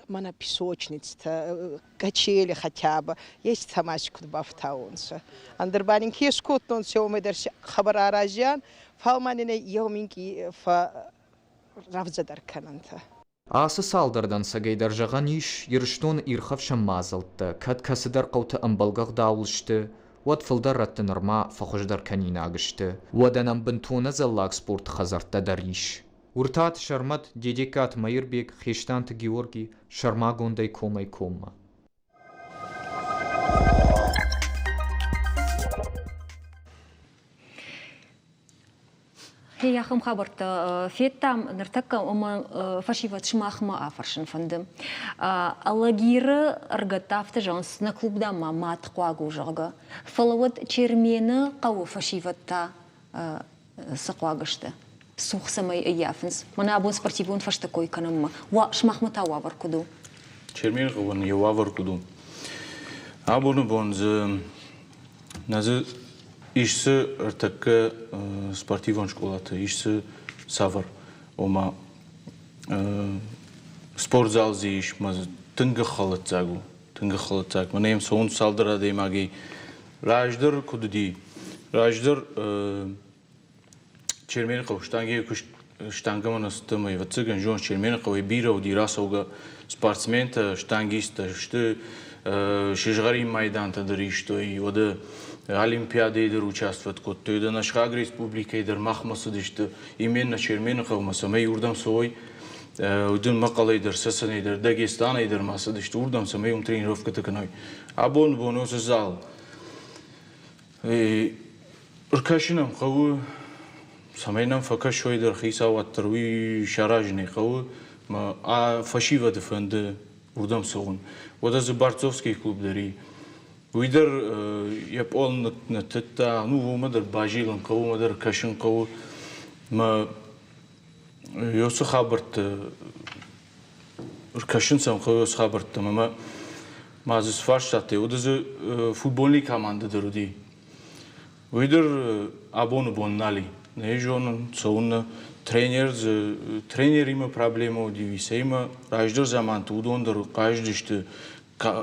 Мӕнӕ песочництӕ, качели хотя бы, есть цӕмӕй куд бафтауонцӕ. Ӕндӕр ба нин ке скодтонцӕ, уомӕй дӕр хабар аразиан, фал ма нин еу минкъий фӕррӕвдзӕдӕр кӕнӕнтӕ. Ацы цалдӕр дӕнцӕгӕй дӕр зӕгъӕн ис, Ирыстоны ирхӕфсӕн мадзӕлттӕ кӕд кӕцыдӕр хъӕуты ӕмбӕлгӕ ӕгъдауыл сты, уӕд фылдӕр рӕтты нырма фӕхуыздӕр кӕнинаг сты. Уӕдӕ нӕм бынтон ӕдзӕллаг спорты хӕдзӕрттӕ дӕр ис. Уыртаты Сӕрмӕт, Дедегкаты Мӕирбег, Хестанты Георги, сӕрмагондӕй комӕй-коммӕ. Ахӕм хабӕрттӕ федтам ныртӕккӕ ӕмӕ фӕсивӕд сымахмӕ афӕрсын фӕнды. Алагиры ӕргӕттӕ афтӕ зӕгъынц, нӕ клуб дам ма мӕт хъуаг у, зӕгъгӕ. Фӕлӕ уӕд Чермены хъӕуы фӕсивӕд та цы хъуаг сты? Цух цӕмӕй ӕййафынц? Мӕнӕ абон спортивон фӕзты кой кӕнынмӕ. Сымахмӕ та уавӕр куыд у? Чермены хъӕуӕн йӕ уавӕр куыд у? Абоны бон дзы Нӕ дзы ис дзы ӕртӕккӕ спортивон скъолаты, ис дзы цавӕр, ома спортзал дзы ис, мӕ тынг ӕххӕлӕццаг у, тынг ӕххӕлӕццаг. Мӕнӕ йӕм цӕуынц цалдӕр адӕймагӕй. Раздӕр куыд уыди? Раздӕр Чермены хъӕу штангӕйы куыст штангӕмӕ нӕ цыдтӕн ӕмӕ ӕвӕццӕгӕн зоныс, Чермены хъӕуӕй бирӕ уыди рацӕугӕ спортсментӕ, штангисттӕ сты, сызгъӕрин майдантӕ дӕр истой, уӕдӕ Олимпиадӕйы дӕр участвовать кодтой, уӕдӕ нӕ сыхаг республикӕйы дӕр махмӕ цыдысты, именно Чермены хъӕумӕ, цӕмӕй уырдӕм цӕуой, уыдон Мӕхъӕлӕй дӕр, Цӕцӕнӕй дӕр, Дагестанӕй дӕр ма цыдысты уырдӕм, цӕмӕй уым тренировкӕтӕ кӕной. Абоны бон уыцы зал Ӕркӕсын ӕм хъӕуы, цӕмӕй нӕм фӕкӕсой дӕр хицауад дӕр, уый саразын ӕй хъӕуы. Мӕ фӕсивӕды фӕнды уырдӕм цӕуын. Уӕдӕ дзы Борцовский клуб дӕр и. Уый дӕр йӕ пъол ныттыдта, ну, уымӕ дӕр базилын хъӕуы, уымӕ дӕр кӕсын хъӕуы. Мӕ уыцы хабӕртты Ркӕсын сӕм хъӕуы хабӕрттӕм ӕмӕ ма дзы цы фарстатӕ уыд, дзы футбольный командӕ дӕр уыди. Уый дӕр абоны бон нал и. Нӕ зонын, цӕуыннӕ. Тренер дзы тренеримӕ проблемӕ уыди, висӕимӕ. Раздӕр заманты уыдон дӕр хъазыдысты.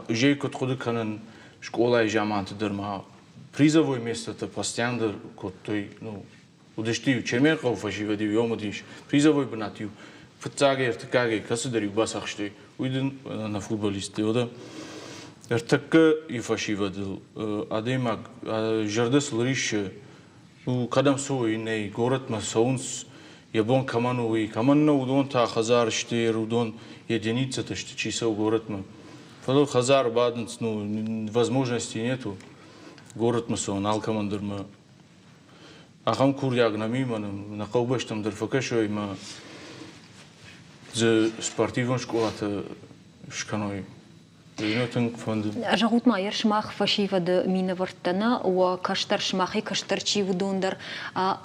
Зӕй куыд хъуыды кӕнын, скъолайы заманты дӕр ма призовой местотӕ постоянно дӕр кодтой, ну, Уыдысты-иу Черменхъӕуы фӕсивӕд-иу йом уыдис, призовой бынат-иу фыццагӕй, ӕртыккагӕй кӕцыдӕр-иу бацахстой, уый дын нӕ футболистты. Уӕдӕ ӕртӕккӕ и фӕсивӕдыл адӕймаг зӕрдӕ сыл риссы, ну, кӕдӕм цӕуой, нӕй, горӕтмӕ цӕуынц, йӕ бон кӕмӕн у, уый. Кӕмӕн нӕ, уыдон та хӕдзар сты, уыдон единицӕтӕ сты, чи цӕуы горӕтмӕ. Фӕлӕ хӕдзары бадынц, ну, возможности нету горӕтмӕ цӕуын алкӕмӕн дӕр мӕ Ахӕм курдиаг нӕм и, мӕ нӕ хъӕубӕстӕм дӕр фӕкӕсой ӕмӕ дзы спортивон скъолатӕ скӕной. Уый тынг фӕнды. Зӕгъут ма, ер сымах фӕсивӕды минӕвӕрттӕ нӕ, уӕ кӕстӕр, сымахӕй кӕстӕр чи уыдон дӕр,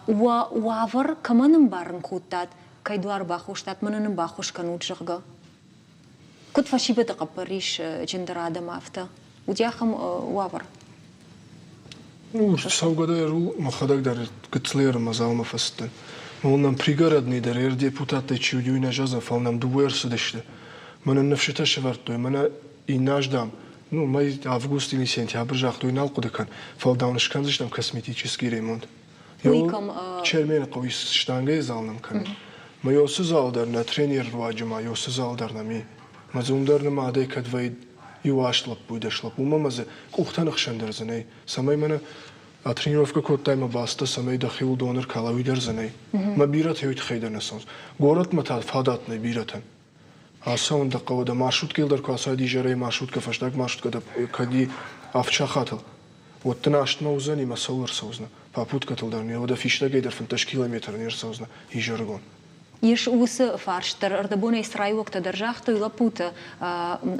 уӕ уавӕр кӕмӕн ӕмбарын кодтат, кӕй дуар бахостат, мӕнӕн ын баххуыс кӕнут, зӕгъгӕ? Куыд фӕсивӕды хъӕппӕрисджындӕр адӕм афтӕ? Уыди ахӕм уавӕр? Ну, цӕугӕ дӕр у, мӕхӕдӕг дӕр гыццылӕй мӕ залмӕ фӕцыдтӕн. Мол нӕм пригородный дӕр ӕр депутаттӕй чи уыди, уый нӕ зӕгъдзӕн, фӕлӕ нӕм дыууӕ ӕрцыдысты. Мӕнӕн ныфсытӕ сӕвӕрдтой, мӕнӕ иннӕ аз, дам, ну, мӕй август или сентябрь загътой, нал хъуыды кӕн, фӕлӕ, дам, скӕндзыстӕм косметический ремонт. Уый кӕм? Чермены хъӕуы штангӕйы зал нӕм кӕны. Мӕ ёсы зал дӕр нӕ тренер руаджы ма ёсы зал дӕр нӕм и. Мӕ дзы уым дӕр нымадӕй кӕд вӕййы иу аст лӕппуйы, дӕс лӕппу, уымӕ мӕ дзы къухтӕ ныхсӕн дӕр дзы нӕй. Цӕмӕй мӕнӕ тренировкӕ кодтай мӕ бацыдтӕ, цӕмӕй дӕхиуыл дон ӕркала, уый дӕр дзы нӕй. Мӕ бирӕтӕ уый тыххӕй дӕр нӕ цӕуынц. Горӕтмӕ та фадат нӕй бирӕтӕн. Ацӕуын дӕ хъӕуы, дӕ маршруткӕйыл дӕр куы ацӕуай изӕрӕй маршруткӕ, фӕстаг маршруткӕ дӕ кӕд и авд сахатыл, уӕд дын астмӕ уыдзӕни мӕ цӕуыл ӕрцӕудзынӕ? Попуткӕтыл дӕр не, уӕдӕ фистӕгӕй дӕр 15 километры не рцӕудзынӕ изӕрыгон. Ис уыцы фарст дӕр. Ӕрдӕбонӕй црайуӕгтӕ дӕр загътой лӕппутӕ,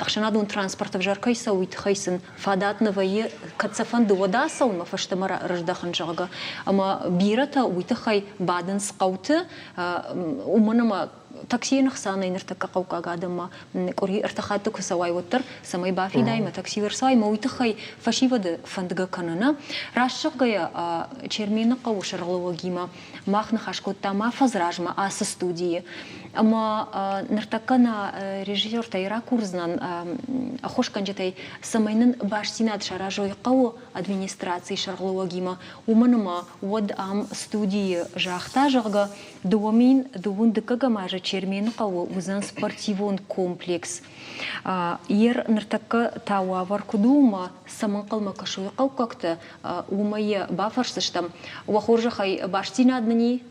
ӕхсӕнадон транспорт ӕвзӕр кӕй цӕуы, уый тыххӕй сын фадат нӕ вӕййы, кӕд сӕ фӕнды, уӕд ацӕуынмӕ фӕстӕмӕ рыздӕхын, зӕгъгӕ. Ӕмӕ бирӕтӕ уый тыххӕй бадынц хъӕуты, уымӕн ӕмӕ таксийы ӕхсӕнӕй ныртӕккӕ хъӕуккаг адӕммӕ къуыри ӕртӕ хатты куы цӕуай, уӕддӕр цӕмӕй бафидай мӕ таксийыл ӕрцӕуай, мӕ уый тыххӕй фӕсивӕды фӕндгӕ кӕны. Раст зӕгъгӕйӕ, Чермены хъӕуы сӕргълӕууӕгимӕ мах ныхас кодтам афӕдз размӕ ацы студийы. Ӕмӕ ныртӕккӕ нӕ режиссертӕй ракурдзынӕн ӕххуысгӕнджытӕй, цӕмӕй нын бастдзинад саразой хъӕуы администрацийы сӕргълӕууӕгимӕ, уымӕн ӕмӕ уӕд ам студийы загъта, зӕгъгӕ, 2000 дыккӕгӕм азы Чермены хъӕуы уыдзӕн спортивон комплекс. Ер ныртӕккӕ та уавӕр куыд у ӕмӕ цӕмӕн хъӕлмӕ кӕсой хъӕуккӕгтӕ, уымӕй йӕ бафӕрсдзыстӕм. Уӕ хорзӕхӕй, бастдзинад нын и?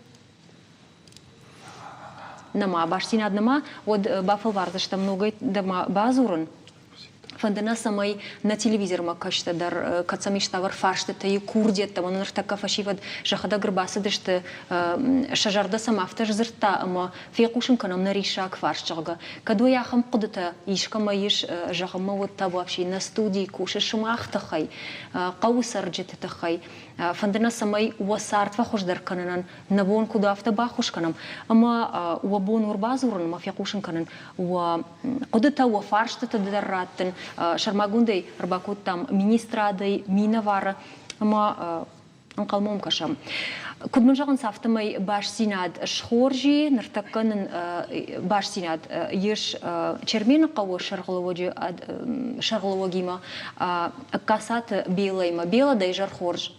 Нӕма, бастдзинад нӕма, уӕд бафӕлвардзыстӕм ногӕй дӕр ма бадзурын. Фӕнды нӕ, цӕмӕй нӕ телевизормӕ кӕстӕ дӕр, кӕд сӕм иставӕр фарстытӕ и курдиӕттӕ, мӕнӕ ныртӕккӕ фӕсивӕд сӕхӕдӕг ӕрбацыдысты, сӕ зӕрдӕ сӕм афтӕ сдзырдта ӕмӕ фехъусын кӕнӕм нӕ риссаг фарст, зӕгъгӕ. Кӕд уый ахӕм хъуыдытӕ искӕмӕ ис, зӕгъынмӕ уӕд та вообще нӕ студийы кусы сымах тыххӕй, хъӕуы цӕрджыты тыххӕй. Фӕнды нӕ, цӕмӕй уӕ цард фӕхуыздӕр кӕнынӕн нӕ бон куыд афтӕ баххуыс кӕнӕм ӕмӕ уӕ бон у ӕрбадзурын ӕмӕ фехъусын кӕнын уӕ хъуыдытӕ, уӕ фарстытӕ дӕр раттын. Сӕрмагондӕй ӕрбакодтам министрадӕй минӕвары ӕмӕ ӕнхъӕлмӕ уӕм кӕсӕм. Куыд мын зӕгъынц, афтӕмӕй бастдзинад схорз и, ныртӕккӕ нын бастдзинад ис Чермены хъӕуы сӕргълӕууӕджы сӕргълӕууӕгимӕ Ӕгкацаты Белаимӕ. Бела, дӕ изӕр хорз!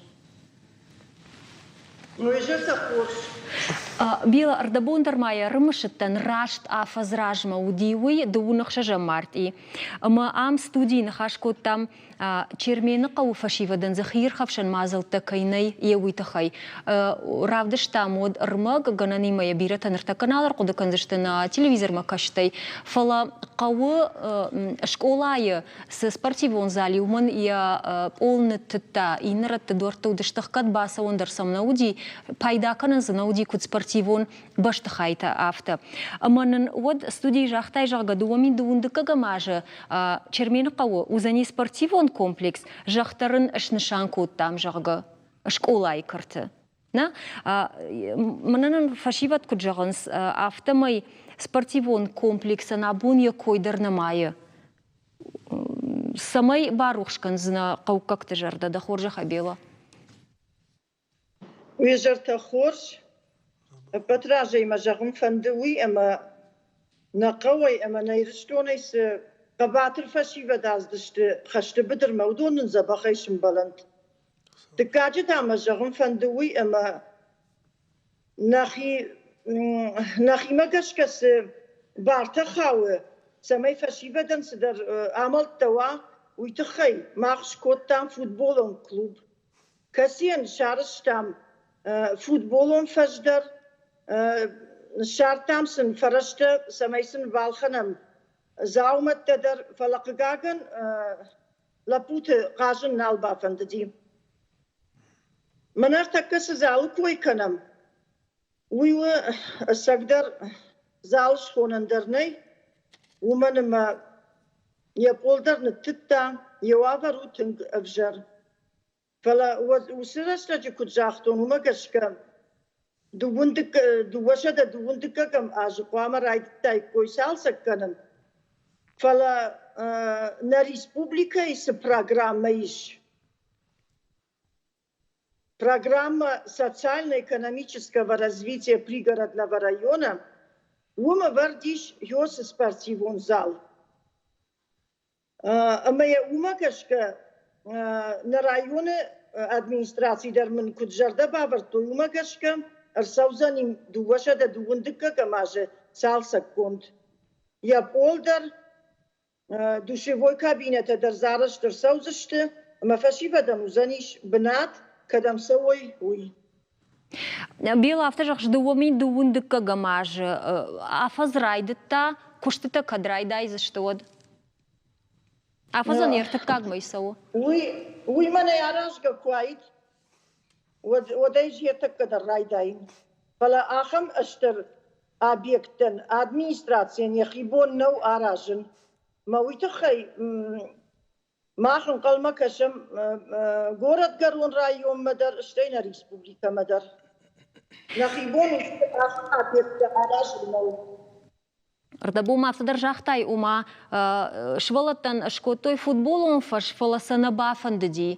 Била, ӕрдӕбон дӕр ма йӕ ӕрымысыдтӕн, раст афӕдз размӕ уыди уый, дыууын ӕхсӕзӕм мартъи. Ӕмӕ ам студийы ныхас кодтам, Чермены хъӕуы фӕсивӕдӕн дзы хиирхӕфсӕн мадзӕлттӕ кӕй нӕй, йе уый тыххӕй. Равдыстам уӕд ӕрмӕг, гӕнӕнимӕ йӕ бирӕтӕ ныртӕккӕ нал ӕрхъуыды кӕндзысты нӕ телевизормӕ кӕстӕй, фӕлӕ хъӕуы скъолайы Цы спортивон зал и, уымӕн йӕ пъол ныттыдта, иннӕ рӕтты дуӕртты уыдысты хгӕд, бацӕуӕн дӕр сӕм нӕ уыди, пайда кӕнын дзы нӕ уыди куыд спортивон бӕстыхайтӕ, афтӕ. Ӕмӕ нын уӕд студийы загътай, зӕгъгӕ, 2002 дыккӕгӕм азы Чермены хъӕуы уыдзӕни спортивон комплекс, зӕхх дӕр ын снысан кодтам, зӕгъгӕ, скъолайы кӕрты. Нӕ? Мӕнӕн нын фӕсивӕд куыд зӕгъынц, афтӕмӕй спортивон комплексӕн абон йӕ кой дӕр нӕмайы. Цӕмӕй барухс кӕндзынӕ хъӕуккӕгты зӕрдӕ, дӕ хорзӕхӕй, Бела? Уе зӕртӕ хорз. Ӕппӕт разӕй мӕ зӕгъын фӕнды уый, ӕмӕ нӕ хъӕуӕй ӕмӕ нӕ Ирыстонӕй цы хъӕбатыр фӕсивӕд аздысты хӕсты быдырмӕ, уыдон нын дзӕбӕхӕй сымбӕлӕнт. Дыккаджы та мӕ зӕгъын фӕнды уый, ӕмӕ нӕхи, нӕхимӕ гӕсгӕ цы бартӕ хауы, цӕмӕй фӕсивӕдӕн цыдӕр амӕлттӕ уа, уый тыххӕй мах скодтам футболон клуб, кӕцыйӕн сарӕзтам футболон фӕз дӕр, ссардтам сын фӕрӕзтӕ, цӕмӕй сын балхӕнӕм дзаумӕттӕ дӕр, фӕлӕ хъыгагӕн лӕппуты хъазын нал бафӕндыди. Мӕнӕ ӕртӕккӕ цы залы кой кӕнӕм, уый у ӕцӕгдӕр зал схонӕн дӕр нӕй, уымӕн ӕмӕ йӕ пъол дӕр ныттыдта, йӕ уавӕр у тынг ӕвзӕр. Фӕлӕ уыцы рӕстӕджы куыд загътон, уымӕ гӕсгӕ дыууӕсӕдӕ дыууын дыккӕгӕм азы хъуамӕ райдыдтаиккой цалцӕг кӕнын, фӕлӕ нӕ республикӕйы цы программӕ ис, Программа социально-экономического развития пригородного района, уым ӕвӕрд ис Йосы спортивон зал. Ӕмӕ йӕ уымӕ гӕсгӕ нӕ районы администраци дӕр мын куыд зӕрдӕ бавӕрдтой, уымӕ гӕсгӕ ӕрцӕудзӕни 212 азы цалцӕггонд. Йӕ пъол дӕр, душевой кабинӕтӕ дӕр дзы арӕзт ӕрцӕудзысты ӕмӕ фӕсивӕдӕн уыдзӕнис бынат, кӕдӕм цӕуой, уый. Бела, афтӕ зӕгъыс, 2012 дыккӕгӕм азы афӕдз райдыдта, куыстытӕ кӕд райдайдзысты, уӕд? Афӕдзӕн йе ртыккаг мӕй цӕуы. Уый, уый мӕнӕй аразгӕ куы уаид, уӕд, уӕд ӕй йе ртӕккӕ дӕр райдаин. Фӕлӕ ахӕм стыр объекттӕн администрацийӕн йӕхи бон нӕу аразын. Мӕ уый тыххӕй Мах ӕнхъӕлмӕ кӕсӕм горӕтгӕрон районмӕ дӕр, стӕй нӕ республикӕмӕ дӕр. Нӕхи бон ахӕм объекттӕ аразын нӕу. Рдӕбон ма афтӕ дӕр загътай, ома сывӕллӕттӕн скодтой футболон фӕз, фӕлӕ сӕ нӕ бафӕндыди.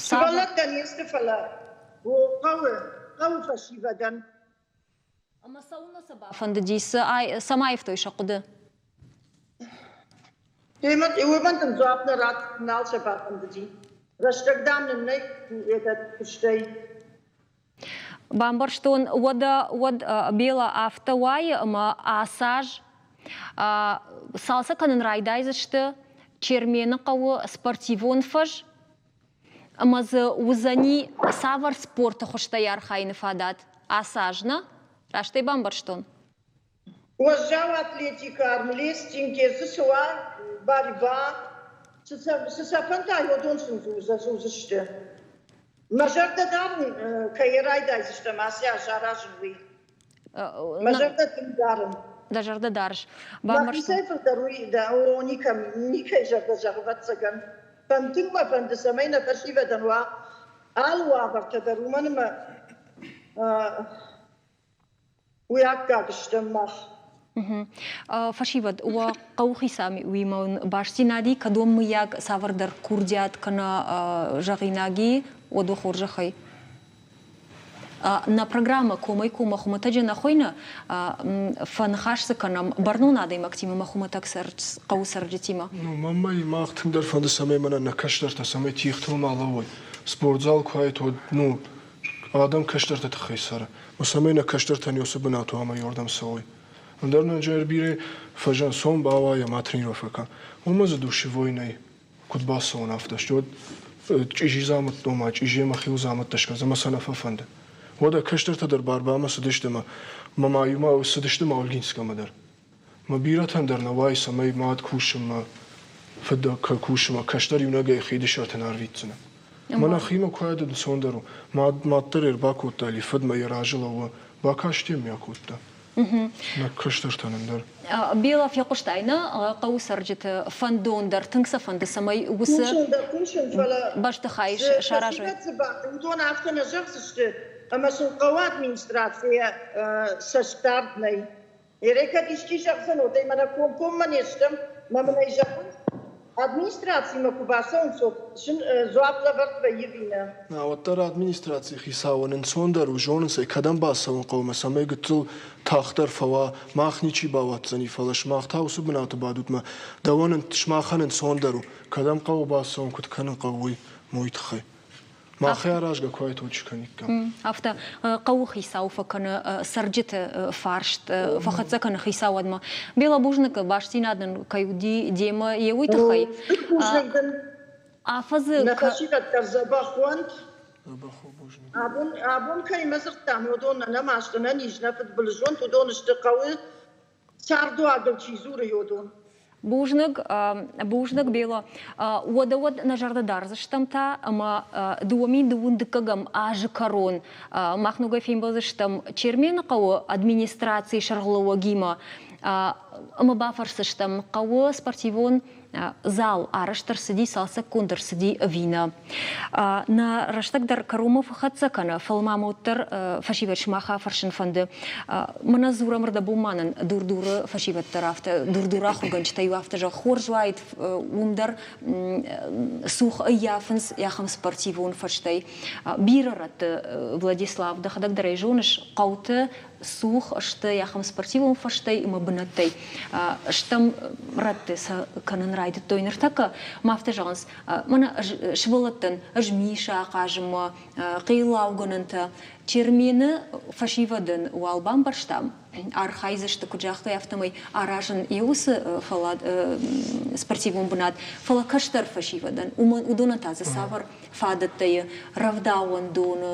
Сывӕллӕттӕ не сты, фӕлӕ хъӕуы, хъӕуы фӕсивӕдӕн. Ӕмӕ цӕуылнӕ сӕ бафӕндыди, цӕмӕ аивтой сӕ хъуыды? Уымӕн дын дзуапп нӕ ратт, нал сӕ бафӕндыди. Рӕстӕг, дам, нын нӕй куыстӕй. Бамбӕрстон, уӕдӕ уӕд Бела афтӕ уайы, ӕмӕ ацы аз цалцӕг кӕнын райдайдзысты Чермены хъӕуы спортивон фӕз Ӕмӕ дзы уыдзӕни цавӕр спорты хуызтӕй архайыны фадат ацы аз, нӕ? Раст ӕй бамбӕрстон? Уӕззау атлетикӕ, армлестинг, дзы цы уа, борьба, цы сӕ фӕнда, уыдон сын уыдзысты. Мӕ зӕрдӕ дарын, кӕй райдайдзыстӕм ацы аз аразын, уый. Мӕ зӕрдӕ тынг дарын. Дӕ зӕрдӕ дарыс. Мӕхицӕй фылдӕр уый дӕ, о, никӕм, никӕй зӕрдӕ зӕгъы, ӕвӕццӕгӕн. Тынг мӕ фӕнды, цӕмӕй нӕ фӕсивӕдӕн уа алы уавӕртӕ дӕр, уымӕн ӕмӕ уый аккаг стӕм мах. Фӕсивӕд, уӕ хъӕуыхицауимӕ уын бастдзинад и, кӕд уӕм мыййаг цавӕрдӕр курдиат кӕнӕ зӕгъинаг и, уӕд уӕ хорзӕхӕй. Нӕ программӕ комӕй-коммӕ хуымӕтӕджы нӕ хуыйны, фӕныхас дзы кӕнӕм бӕрнон адӕймӕгтимӕ ӕмӕ хуымӕтӕг хъӕуы цӕрджытимӕ. Ну, мӕнмӕ мах тынгдӕр фӕнды, цӕмӕй мӕнӕ нӕ кӕстӕртӕ, цӕмӕй тигътыл ма лӕууой. Спортзал куы уаид, уӕд, ну, адӕм кӕстӕрты тыххӕй цӕры. Цӕмӕй нӕ кӕстӕртӕн уыцы бынат уа ӕмӕ иуырдӕм цӕуой. Ӕндӕр нын бирӕ фӕзӕн цом бауайӕм, атренировкӕ кӕн. Уымӕ дзы душевой нӕй. Куыд бацӕуон, афтӕ сты, уӕд чъизи дзаумӕттӕ, ома чъизи ӕмӕ хиу дзаумӕттӕ скӕндз ӕмӕ сӕ нӕ фӕфӕнды. Уӕдӕ кӕстӕртӕ дӕр барбамӕ цыдысты ӕмӕ ма иумӕ цыдысты ма Ольгинскӕмӕ дӕр. Мӕ бирӕтӕн дӕр нӕ уайы, цӕмӕй мад кусынмӕ, фыд кусынмӕ, кӕстӕр иунӕгӕй хиды сӕрты нӕ арвитдзынӕ. Мӕ нӕхимӕ куы уайд, ӕнцондӕр у. Мад, мад дӕр ӕрбакодта ӕли фыдмӕ йӕ разы лӕууы, бакасти ӕмӕ акодта. Нӕ кӕстӕртӕн ӕндӕр. Бела, фехъуыстай нӕ хъӕуы цӕрджыты фӕндон дӕр, тынг сӕ фӕнды, цӕмӕй уыцы бӕстыхай саразой. Уыдон афтӕ нӕ зӕгъдзысты, ӕмӕ сын хъӕуы администрацийӕ цӕстдард нӕй. Ерӕй кӕд исчи зӕгъдзӕн, уӕд ӕй мӕнӕ комкоммӕ не стӕм, мӕ мын ӕй зӕгъынц. Администрацимӕ куы бацӕуынц, уӕд сын дзуапп лӕвӕрд вӕййы ӕви нӕ? Нӕ, уӕддӕр администрацийы хицауӕн ӕнцондӕр у, зонынц ӕй, кӕдӕм бацӕуын хъӕуы ӕмӕ цӕмӕй гыццыл тагъддӕр фӕуа, мах ничи бауадздзӕни, фӕлӕ сымах та уыцы бынаты бадут мӕ дӕуӕн сымахӕн ӕнцондӕр у, кӕдӕм хъӕуы бацӕуын, куыд кӕнын хъӕуы, уый, уый тыххӕй. Махӕй аразгӕ куы айточы кӕниккам. Афтӕ хъӕуы хицау фӕкӕны цӕрджыты фарст, фӕхӕццӕ кӕны хицауадмӕ. Бела бузныг, бастдзинад нын кӕй уыди демӕ, йе уый тыххӕй. Бузныг дын. Афӕдзы Нӕ фӕсивӕд дӕр дзӕбӕх уӕнт. Абон, абон кӕимӕ дзырдтам, уыдон ӕнӕмаст, ӕнӕниз, нӕ фыдбылыз уӕнт, уыдон сты хъӕуы цардуагыл чи дзуры, уыдон. Бузныг, бузныг, Бело. Уӕдӕ уӕд нӕ зӕрдӕ дардзыстӕм та ӕмӕ 2002 дыккӕгӕм азы кӕрон мах ногӕй фембӕлдзыстӕм Чермены хъӕуы администрацийы сӕргълӕууӕгимӕ ӕмӕ бафӕрсдзыстӕм хъӕуы спортивон. Зал арӕзт ӕрцыди, цалцӕггонд ӕрцыди ӕви нӕ. Нӕ рӕстӕг дӕр кӕронмӕ фӕхӕццӕ кӕны, фӕлӕ ма уӕддӕр фӕсивӕд сымах афӕрсын фӕнды. Мӕнӕ дзурӕм ӕрдӕбон ма нын Дур-Дуры фӕсивӕд дӕр афтӕ, Дур-Дуры ахуыргӕнджытӕ-иу афтӕ зӕгъ, хорз уаид, уым дӕр цух ӕййафынц ахӕм спортивон фӕзтӕй. Бирӕ рӕтты, Владислав, дӕхӕдӕг дӕр ӕй зоныс, хъӕуты цух сты ахӕм спортивон фӕзтӕй ӕмӕ бынӕттӕй. Стӕм рӕтты сӕ кӕнын райдыдтой ныртӕккӕ. Ма афтӕ зӕгъынц, мӕнӕ сывӕллӕттӕн ӕз мисы ахъазынмӕ, хъеллаугӕнӕнтӕ. Чермены фӕсивӕдӕн уал бамбӕрстам, архайдзысты, куыд загътой, афтӕмӕй аразын йӕ уыцы фӕллад спортивон бынат, фӕлӕ кӕстӕр фӕсивӕдӕн, уыдонӕн та дзы цавӕр фадӕттӕ рӕвдауӕндоны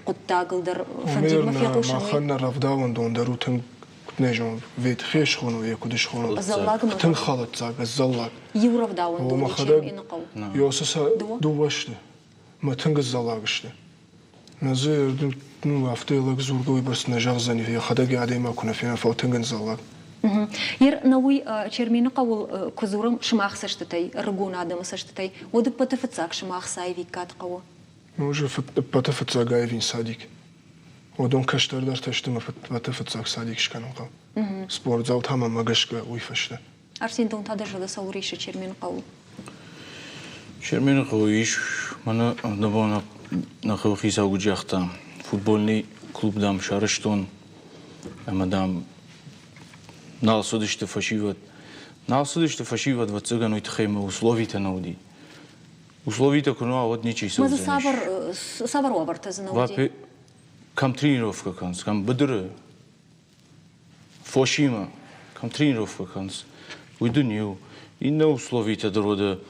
хъуыддагыл дӕр фӕндид фехъусын. Махӕн нӕ рӕвдауӕндон дӕр у тынг, куыд нӕ зонын, ветхе схоной йӕ куыд схоной. Тынг хӕлӕтдзаг, ӕдзӕллаг. Иу рӕвдауӕндон Чермены хъӕу. Ёсы сӕ дыууӕ сты. Мӕ тынг ӕдзӕллаг сты. Нӕ дзы ну, афтӕ лӕг дзургӕ уыйбӕрц нӕ зӕгъдзӕни, йӕхӕдӕг йӕ адӕймаг куы нӕ фена, фӕлӕ тынг ӕдзӕллаг. Ер нӕуый Чермены хъӕуыл куы дзурӕм сымах цӕстытӕй, ӕрыгон адӕмы цӕстытӕй, уӕд ӕппӕты фыццаг сымах цы аивиккад хъӕуы? Ноджы ӕппӕты фыццаг аивин садик. Уыдон кӕстӕрдӕртӕ сты мӕ ӕппӕты фыццаг садик скӕнын хъӕуы. Спортзал та мӕмӕ гӕсгӕ уый фӕстӕ. Арсен, дон та дӕ зӕрдӕ цӕуыл рисы Чермены хъӕуыл? Чермены хъӕуы ис, мӕнӕ ӕрдӕбон нӕ хъӕуыхицау куыд загъта, футбольный клуб, дам, сарӕзтон ӕмӕ, дам, нал цыдысты фӕсивӕд. Нал цыдысты фӕсивӕд, ӕвӕццӕгӕн, уый тыххӕй мӕ условитӕ нӕ уыди. Условитӕ куы нӕ уа, уӕд ничи цӕудзӕнис. Цавӕр, цавӕр уавӕртӕ дзы нӕ уыди? Кӕм тренировкӕ кӕнынц, кӕм быдыры, фосимӕ, кӕм тренировкӕ кӕнынц, уый дын иу. Иннӕ условитӕ дӕр уыд,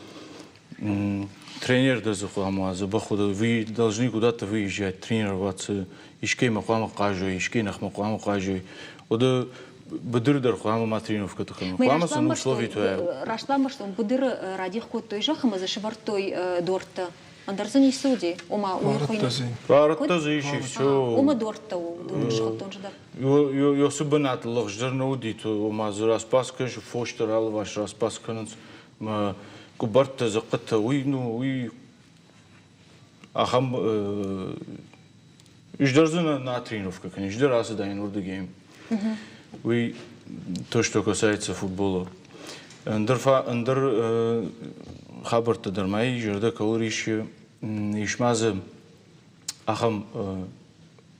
тренер дӕр дзы хъуамӕ уа, дзӕбӕх уыд. Вы должны куда-то выезжать, тренироваться, искӕимӕ хъуамӕ хъазой, искӕй ныхмӕ хъуамӕ хъазой. Уыд быдыры дӕр хъуамӕ ма тренировкӕты кӕной. Хъуамӕ сын условитӕ. Раст бамбӕрстон, быдыры радих кодтой зӕхх ӕмӕ дзы сӕвӕрдтой дорттӕ. Ӕндӕр дзы ницы уыди? Ома, уый хуыйны. Фарӕттӕ дзы ис, и все. Уымӕ дорттӕ у, уыдон схуыдтон дӕр. Ёсы бынат лӕгъздӕр нӕ уыди, ома дзы распас кӕнынц, фос дӕр алыварс распас кӕнынц. Мӕ къуыбӕрттӕ, дзыхъхъытӕ, уый, ну, уый ахӕм ис дӕр дзы нӕ тренировкӕ кӕнын, ис дӕр ацыдаин уырдыгӕй. Уый то, что касается футбола. Ӕндӕр, ӕндӕр хабӕрттӕ дӕр ма ис, зӕрдӕ кӕуыл риссы, ис ма дзы ахӕм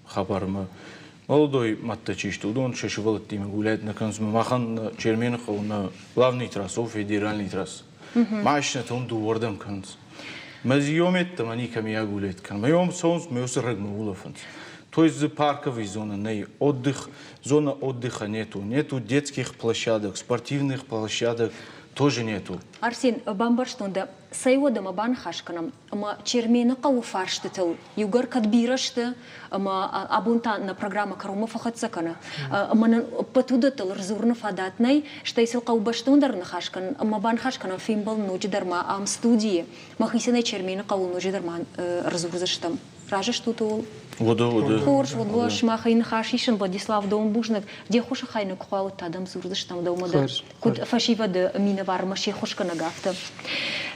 хабармӕ. Молодой мӕдтӕ чи сты, уыдон сӕ сывӕллӕттимӕ гулять нӕ кӕнынц. Махӕн Чермены хъӕуы нӕ главный трасса у федеральный трасса. Машинӕтӕ уым дыууӕрдӕм кӕнынц. Мӕ зиометтӕ никӕм агулет кӕн. Мӕ йом цӕуынц, мӕ уыцы рӕгмӕ улӕфынц. То есть дзы парковый зона нӕй, отдых, зона отдыха нету, нету детских площадок, спортивных площадок тоже нету. Арсен, бамбӕрстон дӕ, цӕй уӕдӕ ма баныхас кӕнӕм, ӕмӕ Чермены хъӕуы фарстытыл иугӕр кӕд бирӕ сты, ӕмӕ абон та нӕ программӕ кӕронмӕ фӕхӕццӕ кӕны, ӕмӕ нын ӕппӕт уыдӕттыл ӕрдзурыны фадат нӕй, стӕй сыл хъӕуы бӕстондӕр ныхас кӕнын ӕмӕ баныхас кӕнӕм фембӕлын ноджыдӕр ма ам студийы. Мӕхицӕнӕй Чермены хъӕуыл ноджыдӕр ма ӕрдзурдзыстӕм. Разы стут ууыл? Уыды, уыды. Хорз, уыд сымахӕй ныхас исын, Владислав, дӕуӕн бузныг. Де ххуысы хай нын куы хъуауыд, адӕм дзурдзыстӕм дӕумӕ дӕр. Куыд фӕсивӕды минӕвармӕ се ххуысгӕнӕг, афтӕ.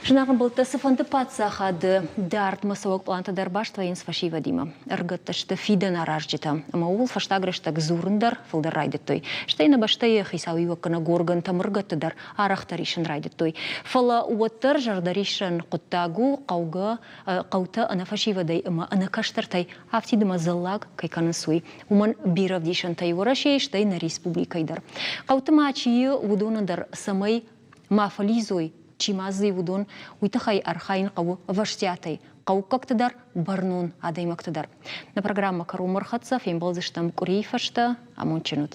Зынаргъ ӕмбӕлттӕ, цыфӕнды паддзахады дардмӕ цӕуӕг пълантӕ дӕр баст вӕййынц фӕсивӕдимӕ. Ӕрыгӕттӕ сты фидӕнаразджытӕ, ӕмӕ ууыл фӕстаг рӕстӕг дзурын дӕр фылдӕр райдыдтой. Стӕй нӕ бӕстӕйы хицауиуӕггӕнӕг органтӕм ӕрыгӕтты дӕр арӕхдӕр исын райдыдтой. Фӕлӕ уӕддӕр зӕрдӕриссӕн хъуыддаг у хъӕугӕ хъӕутӕ ӕнӕфӕсивӕдӕй ӕмӕ ӕнӕкӕстӕртӕй афтид ӕмӕ дзӕллаг кӕй кӕнынц, уый. Уымӕн бирӕ ӕвдисӕнтӕ и Уӕрӕсейы, стӕй нӕ республикӕйы дӕр. Хъӕуты ма чи и, уыдонӕн дӕр цӕмӕй ма фӕлидзой, чи ма дзы и, уыдон, уый тыххӕй архайын хъӕуы ӕвӕстиатӕй, хъӕуккӕгты дӕр, бӕрнон адӕймӕгты дӕр. Нӕ программӕ кӕронмӕ ӕрхӕццӕ, фембӕлдзыстӕм къуырийы фӕстӕ. Амондджын ут!